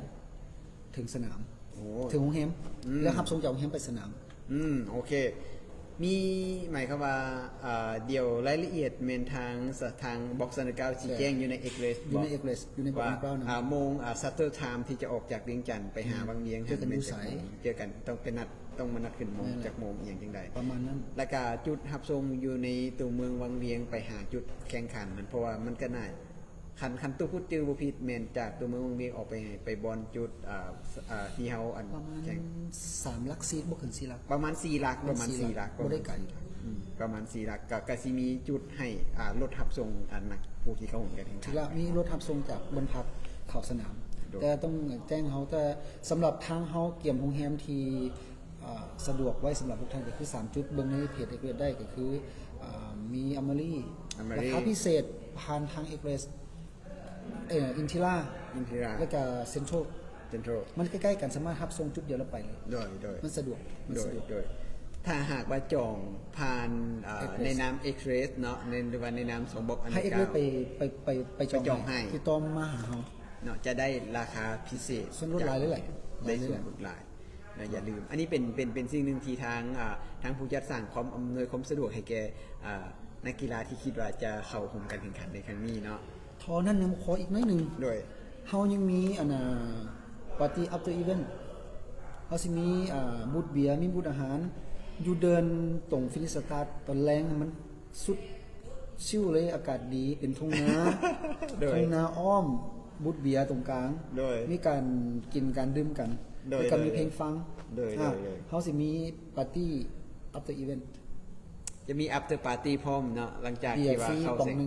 ເຖິງສະໜາມ ໂອ້ ເຖິງໂຮງແຮມ ອືມ ແລ້ວຮັບສົ່ງຈາກໂຮງແຮມໄປສະໜາມ. ອືມ ໂອເຄ ມີ ໝາຍຄວາມວ່າ ເອີ ດຽວລາຍລະອຽດແມ່ນທາງ ທາງບັອກຊັນເດີເກົ້າຊີ້ແຈງຢູ່ໃນ X-Race ຢູ່ໃນ X-Race ຢູ່ໃນ Box Underground ນະ ວ່າ ໂມງ ເອີ shuttle time ທີ່ຈະອອກຈາກວຽງຈັນໄປຫາ ອືມ ວັງວຽງ ເຈີກັນຢູ່ໃສ ເຈີກັນ ຕ້ອງໄປນັດ ຕ້ອງມານັດຂຶ້ນໂມງ ແມ່ນແຫຼະ ຈັກໂມງ ອີ່ຫຍັງຈັ່ງໃດ ປະມານນັ້ນ ແລ້ວກະຈຸດຮັບສົ່ງຢູ່ໃນຕົວເມືອງວັງວຽງ ໄປຫາຈຸດແຂ່ງຂັນນັ້ນ ເພາະວ່າມັນກໍໜ້າ ຄັນ ຄັນຕູ້ພຸດຈື່ບໍ່ຜິດ ແມ່ນຈາກຕົວເມືອງວັງວຽງອອກໄປ ໄປບ່ອນຈຸດ ເອີ ເອີ ທີ່ເຮົາ ອັນ ປະມານ ແຂ່ງ ສາມຫຼັກສີ່ ບໍ່ເກີນສີ່ຫຼັກ ປະມານສີ່ຫຼັກ ປະມານສີ່ຫຼັກ ປະມານສີ່ຫຼັກ ບໍ່ໄດ້ໄກ ອືມ ປະມານສີ່ຫຼັກ ກໍ ກໍຊິມີຈຸດໃຫ້ ອ່າ ລົດຮັບສົ່ງ ອັນ ນັກ ຜູ້ທີ່ເຂົ້າຮ່ວມການແຂ່ງຂັນ ທີ່ລະ ມີລົດຮັບສົ່ງຈາກບ່ອນພັກເຂົ້າສະໜາມ ໂດຍ ແຕ່ຕ້ອງແຈ້ງເຮົາ ແຕ່ສຳລັບທາງເຮົາກຽມໂຮງແຮມທີ່ ອ່າ ສະດວກໄວ້ສຳລັບທຸກທ່ານ ກໍຄືສາມຈຸດ ເບິ່ງໃນເພຈ X-Race ໄດ້ ກໍຄື ອ່າ ມີ Amari Amari ລາຄາພິເສດ ຜ່ານທາງ X-Race ເອີ Intira Intira ແລ້ວກໍ Central Central ມັນໃກ້ໆກັນ ສາມາດຮັບສົ່ງຈຸດດຽວແລ້ວໄປເລີຍ ໂດຍ ໂດຍ ມັນສະດວກ ມັນສະດວກ ໂດຍ ໂດຍ ຖ້າຫາກວ່າຈອງຜ່ານ ອ່າ X-Race ໃນນາມ X-Race ເນາະ ໃນ ຫຼືວ່າໃນນາມຂອງ Box Underground ໃຫ້ X-Race ໄປ ໄປ ໄປ ໄປຈອງ ໄປຈອງໃຫ້ ໃຫ້ ຕິດຕໍ່ມາຫາເຮົາ ເນາະ ຈະໄດ້ລາຄາພິເສດ ສ່ວນຫຼຸດຫຼາຍເລີຍແຫຼະ ໄດ້ສ່ວນຫຼຸດຫຼາຍ ແລະ ຢ່າລືມ ອັນນີ້ເປັນ ເປັນ ເປັນສິ່ງໜຶ່ງທີ່ທາງ ອ່າ ທາງຜູ້ຈັດສ້າງຄວາມອຳນວຍຄວາມສະດວກໃຫ້ແກ່ ອ່າ ນັກກິລາທີ່ຄິດວ່າຈະເຂົ້າຮ່ວມການແຂ່ງຂັນໃນຄັ້ງນີ້ເນາະ. ເທົ່ານັ້ນຍັງຂໍອີກໜ້ອຍໜຶ່ງ ໂດຍ ເຮົາຍັງມີ ອັນ ອ່າ party after event ເຮົາຊິມີ ອ່າ ບູດເບຍ ມີບູດອາຫານ ຢູ່ເດີ່ນຕົງ finish start ຕອນແລງໃຫ້ມັນ ສຸດຊິວເລີຍ ອາກາດດີ ເປັນທົ່ງນາ ໂດຍ ທົ່ງນາອ້ອມ ບູດເບຍຕົງກາງ ໂດຍ ມີການກິນການດື່ມກັນ ໂດຍ ແລ້ວກໍມີເພງຟັງ ໂດຍ ໂດຍ ອ່າ ໂດຍ ເຮົາຊິມີປາຕີ້ after event ຈະມີ after party ພ້ອມເນາະ ຫຼັງຈາກທີ່ວ່າເຂົ້າເສັງ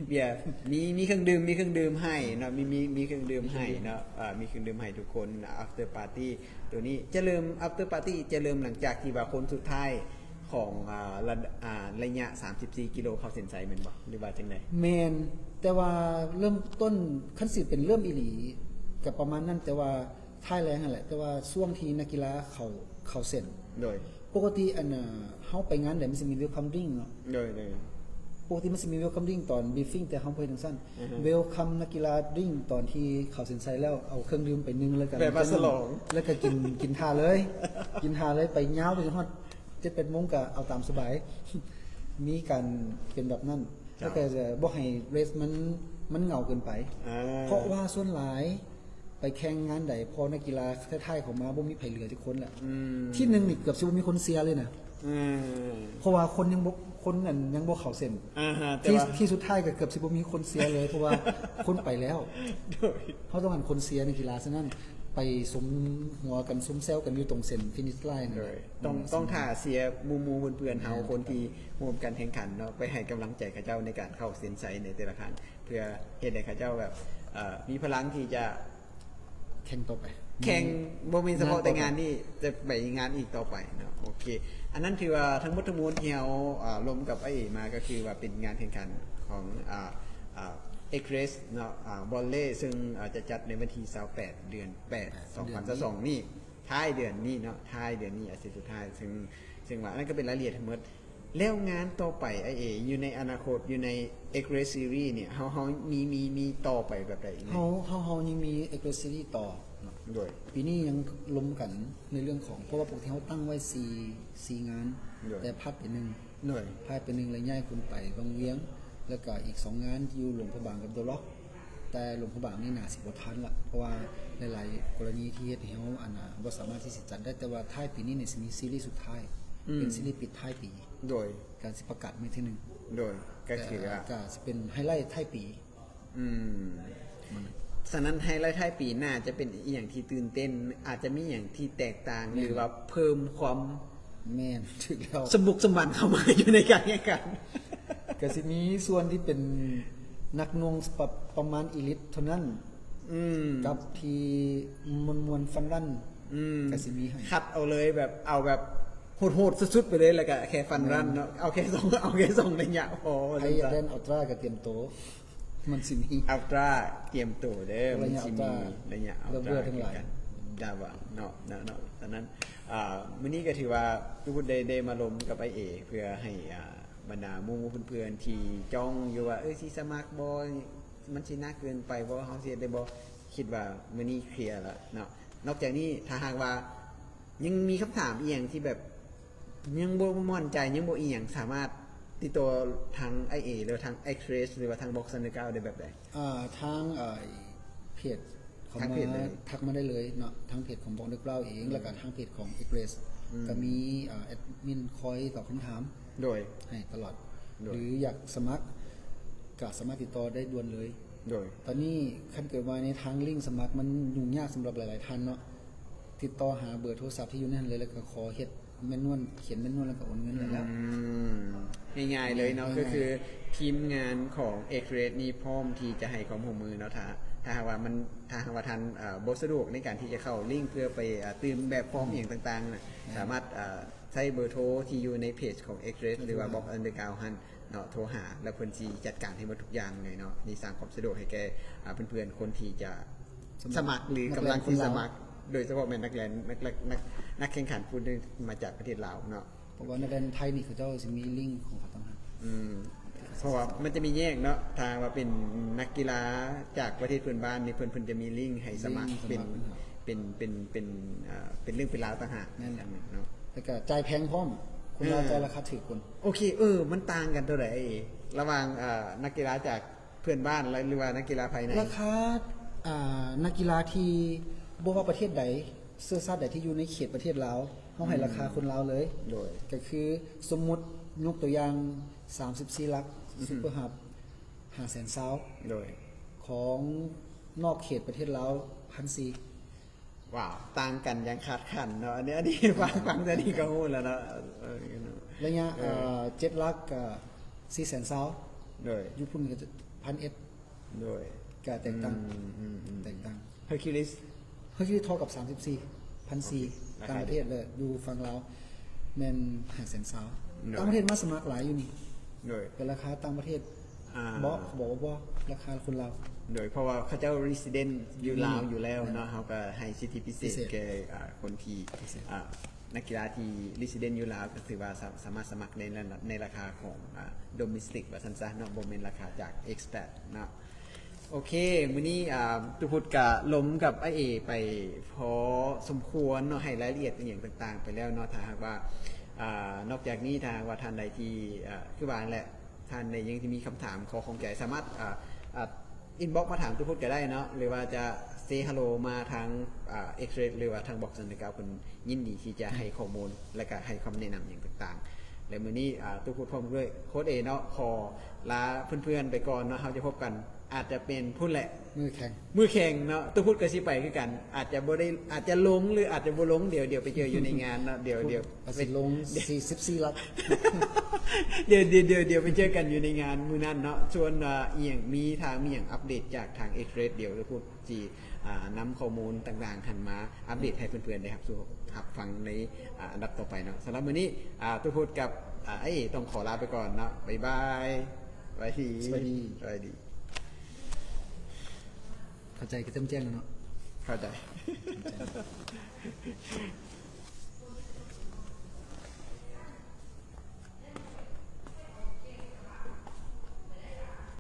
ເບຍຟຣີປ໋ອງໜຶ່ງ ເບຍ ມີ ມີເຄື່ອງດື່ມ ມີເຄື່ອງດື່ມໃຫ້ເນາະ ມີ ມີ ມີເຄື່ອງດື່ມໃຫ້ເນາະ ເອີ ມີເຄື່ອງດື່ມໃຫ້ທຸກຄົນ after party ໂຕນີ້ຈະເລີ່ມ after party ຈະເລີ່ມຫຼັງຈາກທີ່ວ່າຄົນສຸດທ້າຍ ຂອງ ອ່າ ລະ ອ່າ ໄລຍະສາມສິບສີ່ກິໂລເຂົ້າເສັ້ນໄຊແມ່ນບໍ່ ຫຼືວ່າຈັ່ງໃດ? ແມ່ນ ແຕ່ວ່າເລີ່ມຕົ້ນ ຄັນຊິເປັນເລີ່ມອີ່ຫຼີກໍປະມານນັ້ນ ແຕ່ວ່າທ້າຍແລງຫັ້ນແຫຼະ ແຕ່ວ່າຊ່ວງທີ່ນັກກິລາເຂົ້າ ເຂົ້າເສັ້ນ ໂດຍ ປົກກະຕິ ອັນ ເຮົາໄປງານໃດມັນຊິມີ welcome drink ເນາະ ໂດຍ ໂດຍ ປົກກະຕິມັນຊິມີ welcome drink ຕອນ briefing ແຕ່ເຮົາບໍ່ເຮັດຈັ່ງຊັ້ນ ອືຮຶ welcome ນັກກິລາ drink ຕອນທີ່ເຂົ້າເສັ້ນໄຊແລ້ວ ເອົາເຄື່ອງດື່ມໄປໜຶ່ງ ແລ້ວກໍ ແບບວ່າສະຫຼອງ ແລ້ວກໍກິນ ກິນຖ້າເລີຍ ກິນຖ້າເລີຍ ໄປຍາວໄປຮອດ ເຈັດແປດໂມງກໍເອົາຕາມສະບາຍ ມີການເປັນແບບນັ້ນ ເຈົ້າ ແລ້ວກໍຈະບໍ່ໃຫ້ເຣສມັນ ມັນເຫງົາເກີນໄປ ອ່າ ເພາະວ່າສ່ວນຫຼາຍໄປແຂ່ງງານໃດ ພໍນັກກິລາທ້າຍໆເຂົ້າມາ ບໍ່ມີໃຜເຫຼືອຈັກຄົນແລ້ວ ອືມ ທີໜຶ່ງນີ້ເກືອບຊິບໍ່ມີຄົນເຊຍເລີຍນະ ອືມ ເພາະວ່າຄົນຍັງບໍ່ ຄົນນັ້ນຍັງບໍ່ເຂົ້າເສັ້ນ ອ່າຮະ ທີ່ ທີ່ສຸດທ້າຍກໍເກືອບຊິບໍ່ມີຄົນເຊຍເລີຍ ເພາະວ່າຄົນໄປແລ້ວ ໂດຍ ເຮົາຕ້ອງການຄົນເຊຍໃນກິລາ ສະນັ້ນໄປສຸມຫົວກັນ ສຸມແຊວກັນຢູ່ຕົງເສັ້ນ finish line ນັ້ນແຫຼະ ໂດຍ ຕ້ອງ ອືມ ຕ້ອງຖ້າເຊຍໝູ່ໆເພື່ອນໆເຮົາ ແມ່ນ ຄົນທີ່ຮ່ວມການແຂ່ງຂັນເນາະ ໄປໃຫ້ກຳລັງໃຈເຂົາເຈົ້າໃນການເຂົ້າເສັ້ນໄຊໃນແຕ່ລະຄັ້ງ ເພື່ອເຮັດໃຫ້ເຂົາເຈົ້າແບບ ເອີ ມີພະລັງທີ່ຈະແຂ່ງຕໍ່ໄປ ແຂ່ງ ບໍ່ແມ່ນສະເພາະແຕ່ງານນີ້ ແມ່ນຕໍ່ໄປ ຈະໄປງານອີກຕໍ່ໄປເນາະ ໂອເຄ ອັນນັ້ນຖືວ່າທັງໝົດທັງມວນທີ່ເຮົາ ເອີ ລົມກັບອ້າຍເອມາ ກໍຄືວ່າເປັນງານແຂ່ງຂັນຂອງ ອ່າ ອ່າ Egress ເນາະ ອ່າ Volley ເຊິ່ງ ເອີ ຈະຈັດໃນວັນທີຊາວແປດ ເດືອນແປດ ເດືອນນີ້ ສອງພັນຊາວສອງນີ້ ທ້າຍເດືອນນີ້ເນາະ ທ້າຍເດືອນນີ້ ອາທິດສຸດທ້າຍ ເຊິ່ງ ເຊິ່ງວ່າອັນນັ້ນກໍເປັນລາຍລະອຽດທັງໝົດ. ແລ້ວງານຕໍ່ໄປ ອ້າຍເອ ຢູ່ໃນອະນາຄົດ ຢູ່ໃນ Egress Series ນີ້ ເຮົາ ເຮົາມີ ມີ ມີຕໍ່ໄປແບບໃດອີກ? ເຮົາ ເຮົາ ເຮົາຍັງມີ Egress Series ຕໍ່ເນາະ ໂດຍ ປີນີ້ຍັງລົມກັນໃນເລື່ອງຂອງ ເພາະວ່າປົກກະຕິເຮົາຕັ້ງໄວ້ສີ່ ສີ່ງານ ໂດຍ ແຕ່ພາດໄປໜຶ່ງ ໂດຍ ພາດໄປໜຶ່ງ ແລ້ວຍ້າຍຄົນໄປວັງວຽງ ແລ້ວກະອີກສອງງານຢູ່ຫຼວງພະບາງກັບ The Rock ແຕ່ຫຼວງພະບາງນີ້ໜ້າຊິບໍ່ທັນລະ ເພາະວ່າຫຼາຍໆກໍລະນີທີ່ເຮັດໃຫ້ເຮົາ ອັນນ່າ ບໍ່ສາມາດທີ່ຊິຈັດໄດ້ ແຕ່ວ່າທ້າຍປີນີ້ນີ້ຊິມີຊີຣີສຸດທ້າຍ ອືມ ເປັນຊີຣີປິດທ້າຍປີ ໂດຍ ກະຊິປະກາດໃໝ່ເທື່ອໜຶ່ງ ໂດຍ ກະຖືວ່າ ແຕ່ ກະຊິເປັນໄຮໄລທ້າຍປີ ອືມ ສະນັ້ນ ໄຮໄລທ້າຍປີໜ້າຈະເປັນອີ່ຫຍັງທີ່ຕື່ນເຕັ້ນ ອາດຈະມີຫຍັງທີ່ແຕກຕ່າງ ແມ່ນ ຫຼືວ່າເພີ່ມຄວາມ ແມ່ນ ຖືກແລ້ວ ສະບຸກສະບັນເຂົ້າມາຢູ່ໃນການແຂ່ງຂັນ ກະຊິມີສ່ວນທີ່ເປັນນັກໜ່ວງປະ ປະມານອີລິດເທົ່ານັ້ນ ອືມ ກັບທີ່ມ່ວນໆຟັນຣັນ ອືມ ກະຊິມີໃຫ້ ຄັດເອົາເລີຍ ແບບ ເອົາແບບໂຫດໆສຸດໆໄປເລີຍ ແລ້ວກະແຄ່ຟັນຣັນເນາະ ເອົາແຄ່ສອງ ເອົາແຄ່ສອງໄລຍະພໍ ໃຜຢາກແລ່ນອັລຕຣາກະຕຽມໂຕ ມັນຊິມີອັລຕຣາ ກຽມໂຕເດີ ມັນຊິມີໄລຍະອັລຕຣາ ລະເບີດທັງຫຼາຍ ດາວາເນາະ ເນາະ ເນາະ ສະນັ້ນ ອ່າ ມື້ນີ້ກໍຖືວ່າຕູ້ພຸດໄດ້ ໄດ້ມາລົມກັບອ້າຍເອ ເພື່ອໃຫ້ ອ່າ ບັນດາໝູ່ເພື່ອນໆທີ່ຈ້ອງຢູ່ວ່າ ເອີ ຊິສະໝັກບໍ່ ມັນຊິໜັກເກີນໄປບໍ່ ເຮົາຊິເຮັດໄດ້ບໍ່ ຄິດວ່າມື້ນີ້ເຄລຍແລ້ວເນາະ. ນອກຈາກນີ້ ຖ້າຫາກວ່າຍັງມີຄຳຖາມອີ່ຫຍັງທີ່ແບບ ຍັງບໍ່ໝັ້ນໃຈ ຍັງບໍ່ອີ່ຫຍັງ ສາມາດຕິດຕໍ່ທາງອ້າຍເອ ຫຼືວ່າທາງ Egress ຫຼືວ່າທາງ Box Underground ໄດ້ແບບໃດ? ອ່າ ທາງ ເອີ ເພຈເຂົ້າມາ ທາງເພຈເລີຍ ທັກມາໄດ້ເລີຍເນາະ ທາງເພຈຂອງ Box Underground ເອງ ອືມ ແລ້ວກະທາງເພຈຂອງ Egress ອືມ ກະມີ ອ່າ ແອດມິນຄອຍຕອບຄຳຖາມ ໂດຍ ໃຫ້ຕະຫຼອດ ໂດຍ ຫຼືຢາກສະໝັກກະສາມາດຕິດຕໍ່ໄດ້ດ່ວນເລີຍ ໂດຍ ຕອນນີ້ຄັນເກີດວ່າໃນທາງລິ້ງສະໝັກມັນຫຍຸ້ງຍາກສຳລັບຫຼາຍໆທ່ານເນາະ ຕິດຕໍ່ຫາເບີໂທລະສັບທີ່ຢູ່ໃນຫັ້ນເລີຍ ແລ້ວກະຂໍເຮັດ ແມນນວນ ຂຽນແມນນວນ ແລ້ວກໍໂອນເງິນໃຫ້ແລ້ວ ອືມ ງ່າຍໆເລີຍເນາະ ງ່າຍໆ ກໍຄືທີມງານຂອງ Egress ນີ້ພ້ອມທີ່ຈະໃຫ້ຄວາມຮ່ວມມືເນາະ ຖ້າ ຖ້າຫາກວ່າມັນ ຖ້າຫາກວ່າທ່ານ ເອີ ບໍ່ສະດວກໃນການທີ່ຈະເຂົ້າລິ້ງເພື່ອໄປ ເອີ ຕື່ມແບບຟອມ ອືມ ອີ່ຫຍັງຕ່າງໆນະ ແມ່ນ ສາມາດ ເອີ ໃຊ້ເບີໂທທີ່ຢູ່ໃນເພຈຂອງ Egress ຫຼືວ່າ Box Underground ຫັ້ນເນາະ ໂທຫາ ແລ້ວເພິ່ນຊິຈັດການໃຫ້ໝົດທຸກຢ່າງເລີຍເນາະ ນີ້ສ້າງຄວາມສະດວກໃຫ້ແກ່ ເອີ ເພື່ອນໆຄົນທີ່ຈະ ສະໝັກ ສະໝັກ ຫຼືກຳລັງທີ່ສະໝັກ ໂດຍສະເພາະແມ່ນນັກແລ່ນ ນັກ ນັກ ນັກ ນັກແຂ່ງຂັນຜູ້ໜຶ່ງມາຈາກປະເທດລາວເນາະ ເພາະວ່ານັກແລ່ນໄທນີ້ເຂົາເຈົ້າຊິມີລິ້ງຂອງເຂົາຕ່າງຫາກ ອືມ ເພາະວ່າມັນຈະມີແຍກເນາະ ຖ້າວ່າເປັນນັກກິລາຈາກປະເທດເພື່ອນບ້ານນີ້ ເພິ່ນ ເພິ່ນຈະມີລິ້ງໃຫ້ສະໝັກ ລິ້ງສະໝັກ ເປັນ ເນາະ ເປັນ ເປັນ ເປັນ ເປັນເລື່ອງເປັນລາວຕ່າງຫາກ ແມ່ນແຫຼະ ເນາະ ແລ້ວກະຈ່າຍແພງພ້ອມ ຄົນລາວ ເອີ ຈ່າຍລາຄາຖືກພຸ້ນ ໂອເຄ ເອີ ມັນຕ່າງກັນເທົ່າໃດ ລະຫວ່າງ ເອີ ນັກກິລາຈາກ ເພື່ອນບ້ານ ຫຼືວ່ານັກກິລາພາຍໃນ? ລາຄາ ອ່າ ນັກກິລາທີ່ບໍ່ວ່າປະເທດໃດ ເຊື້ອຊາດໃດທີ່ຢູ່ໃນເຂດປະເທດລາວ ເຮົາໃຫ້ ອືມ ລາຄາຄົນລາວເລີຍ ໂດຍ ກໍຄືສົມມຸດຍົກຕົວຢ່າງ ສາມສິບສີ່ຫຼັກ ອືຮຶ ຊຸບເປີຮັບ ຫ້າແສນຊາວ ໂດຍ ຂອງນອກເຂດປະເທດລາວ ພັນສີ່ ວ້າວ ຕ່າງກັນຢ່າງຂາດຂັນເນາະ ອັນນີ້ ອັນນີ້ຟັງ ຟັງເທົ່ານີ້ກໍຮູ້ແລ້ວເນາະ ເອີ ໄລຍະ ເອີ ເອີ ເຈັດຫຼັກກໍສີ່ແສນຊາວ ໂດຍ ຢູ່ພຸ້ນກໍພັນເອັດ ໂດຍ ກໍແຕກຕ່າງ ອືມ ອືມ ອືມ ແຕກຕ່າງ Hercules Hercules ທໍ່ກັບສາມສິບສີ່ ພັນສີ່ ໂອເຄ ຕ່າງປະເທດ ລາຄາດຽວ ແລະ ຢູ່ຝັ່ງລາວແມ່ນຫ້າແສນຊາວ ໂດຍ ຕ່າງປະເທດມາສະໝັກຫຼາຍຢູ່ນີ້ ໂດຍ ເປັນລາຄາຕ່າງປະເທດ ອ່າ ບໍ່ ເຂົາບອກວ່າບໍ່ ລາຄາຄົນລາວ ໂດຍ ເພາະວ່າເຂົາເຈົ້າ resident ຢູ່ລາວຢູ່ແລ້ວເນາະ ແມ່ນ ເຮົາກໍໃຫ້ສິດທິພິເສດ ພິເສດ ແກ່ ອ່າ ຄົນທີ່ ພິເສດ ອ່າ ນັກກິລາທີ່ resident ຢູ່ລາວ ກໍຖືວ່າສາ ສາມາດສະໝັກໃນລະ ໃນລາຄາຂອງ ອ່າ domestic ວ່າຊັ້ນຊະເນາະ ບໍ່ແມ່ນລາຄາຈາກ expat ເນາະ. ໂອເຄ ມື້ນີ້ ອ່າ ຕຸພຸດກະລົມກັບອ້າຍເອໄປພໍສົມຄວນເນາະ ໃຫ້ລາຍລະອຽດອີ່ຫຍັງຕ່າງໆໄປແລ້ວເນາະ ຖ້າຫາກວ່າ ອ່າ ນອກຈາກນີ້ ຖ້າຫາກວ່າທ່ານໃດທີ່ ອ່າ ຄືວ່ານັ້ນແຫຼະ ທ່ານໃດຍັງທີ່ມີຄຳຖາມ ຂໍ້ຂ້ອງໃຈ ສາມາດ ອ່າ ອ່າ inbox ມາຖາມຕຸພຸດກໍໄດ້ເນາະ ຫຼືວ່າຈະ say hello ມາທາງ ອ່າ Egress ຫຼືວ່າທາງ Box Underground ເພິ່ນຍິນດີທີ່ຈະໃຫ້ຂໍ້ມູນ ແລະ ກະໃຫ້ຄຳແນະນຳຫຍັງຕ່າງໆ ແລະ ມື້ນີ້ ອ່າ ຕຸພຸດພ້ອມດ້ວຍໂຄດເອເນາະ ຂໍລາເພື່ອນໆໄປກ່ອນເນາະ ເຮົາຈະພົບກັນ ອາດຈະເປັນພຸ້ນແຫຼະ ມື້ແຂ່ງ ມື້ແຂ່ງເນາະ ຕຸພຸດກໍຊິໄປຄືກັນ ອາດຈະບໍ່ໄດ້ ອາດຈະລົງ ຫຼື ອາດຈະບໍ່ລົງ ດຽວ ດຽວໄປເຈີຢູ່ໃນງານເນາະ ດຽວ ດຽວ ອາດຊິລົງ ສີ່ສິບສີ່ຫຼັກ ດຽວ ດຽວ ດຽວ ດຽວໄປເຈີກັນຢູ່ໃນງານມື້ນັ້ນເນາະ ສ່ວນ ອ່າ ອີ່ຫຍັງ ມີ ຖ້າມີຫຍັງອັບເດດຈາກທາງ Egress ດຽວຕຸພຸດຊິ ອ່າ ນຳຂໍ້ມູນຕ່າງໆຫັ້ນມາອັບເດດໃຫ້ເພື່ອນໆໄດ້ຮັບ ຮັບຟັງໃນ ອ່າ ອັນດັບຕໍ່ໄປເນາະ ສຳລັບມື້ນີ້ ອ່າ ຕຸພຸດກັບ ອ່າ ອ້າຍເອຕ້ອງຂໍລາໄປກ່ອນເນາະ ບາຍບາຍ ສະບາຍດີ ສະບາຍດີ ສະບາຍດີ. ເຂົ້າໃຈກະແຈ່ມແຈ້ງແລ້ວເນາະ. ເຂົ້າໃຈ.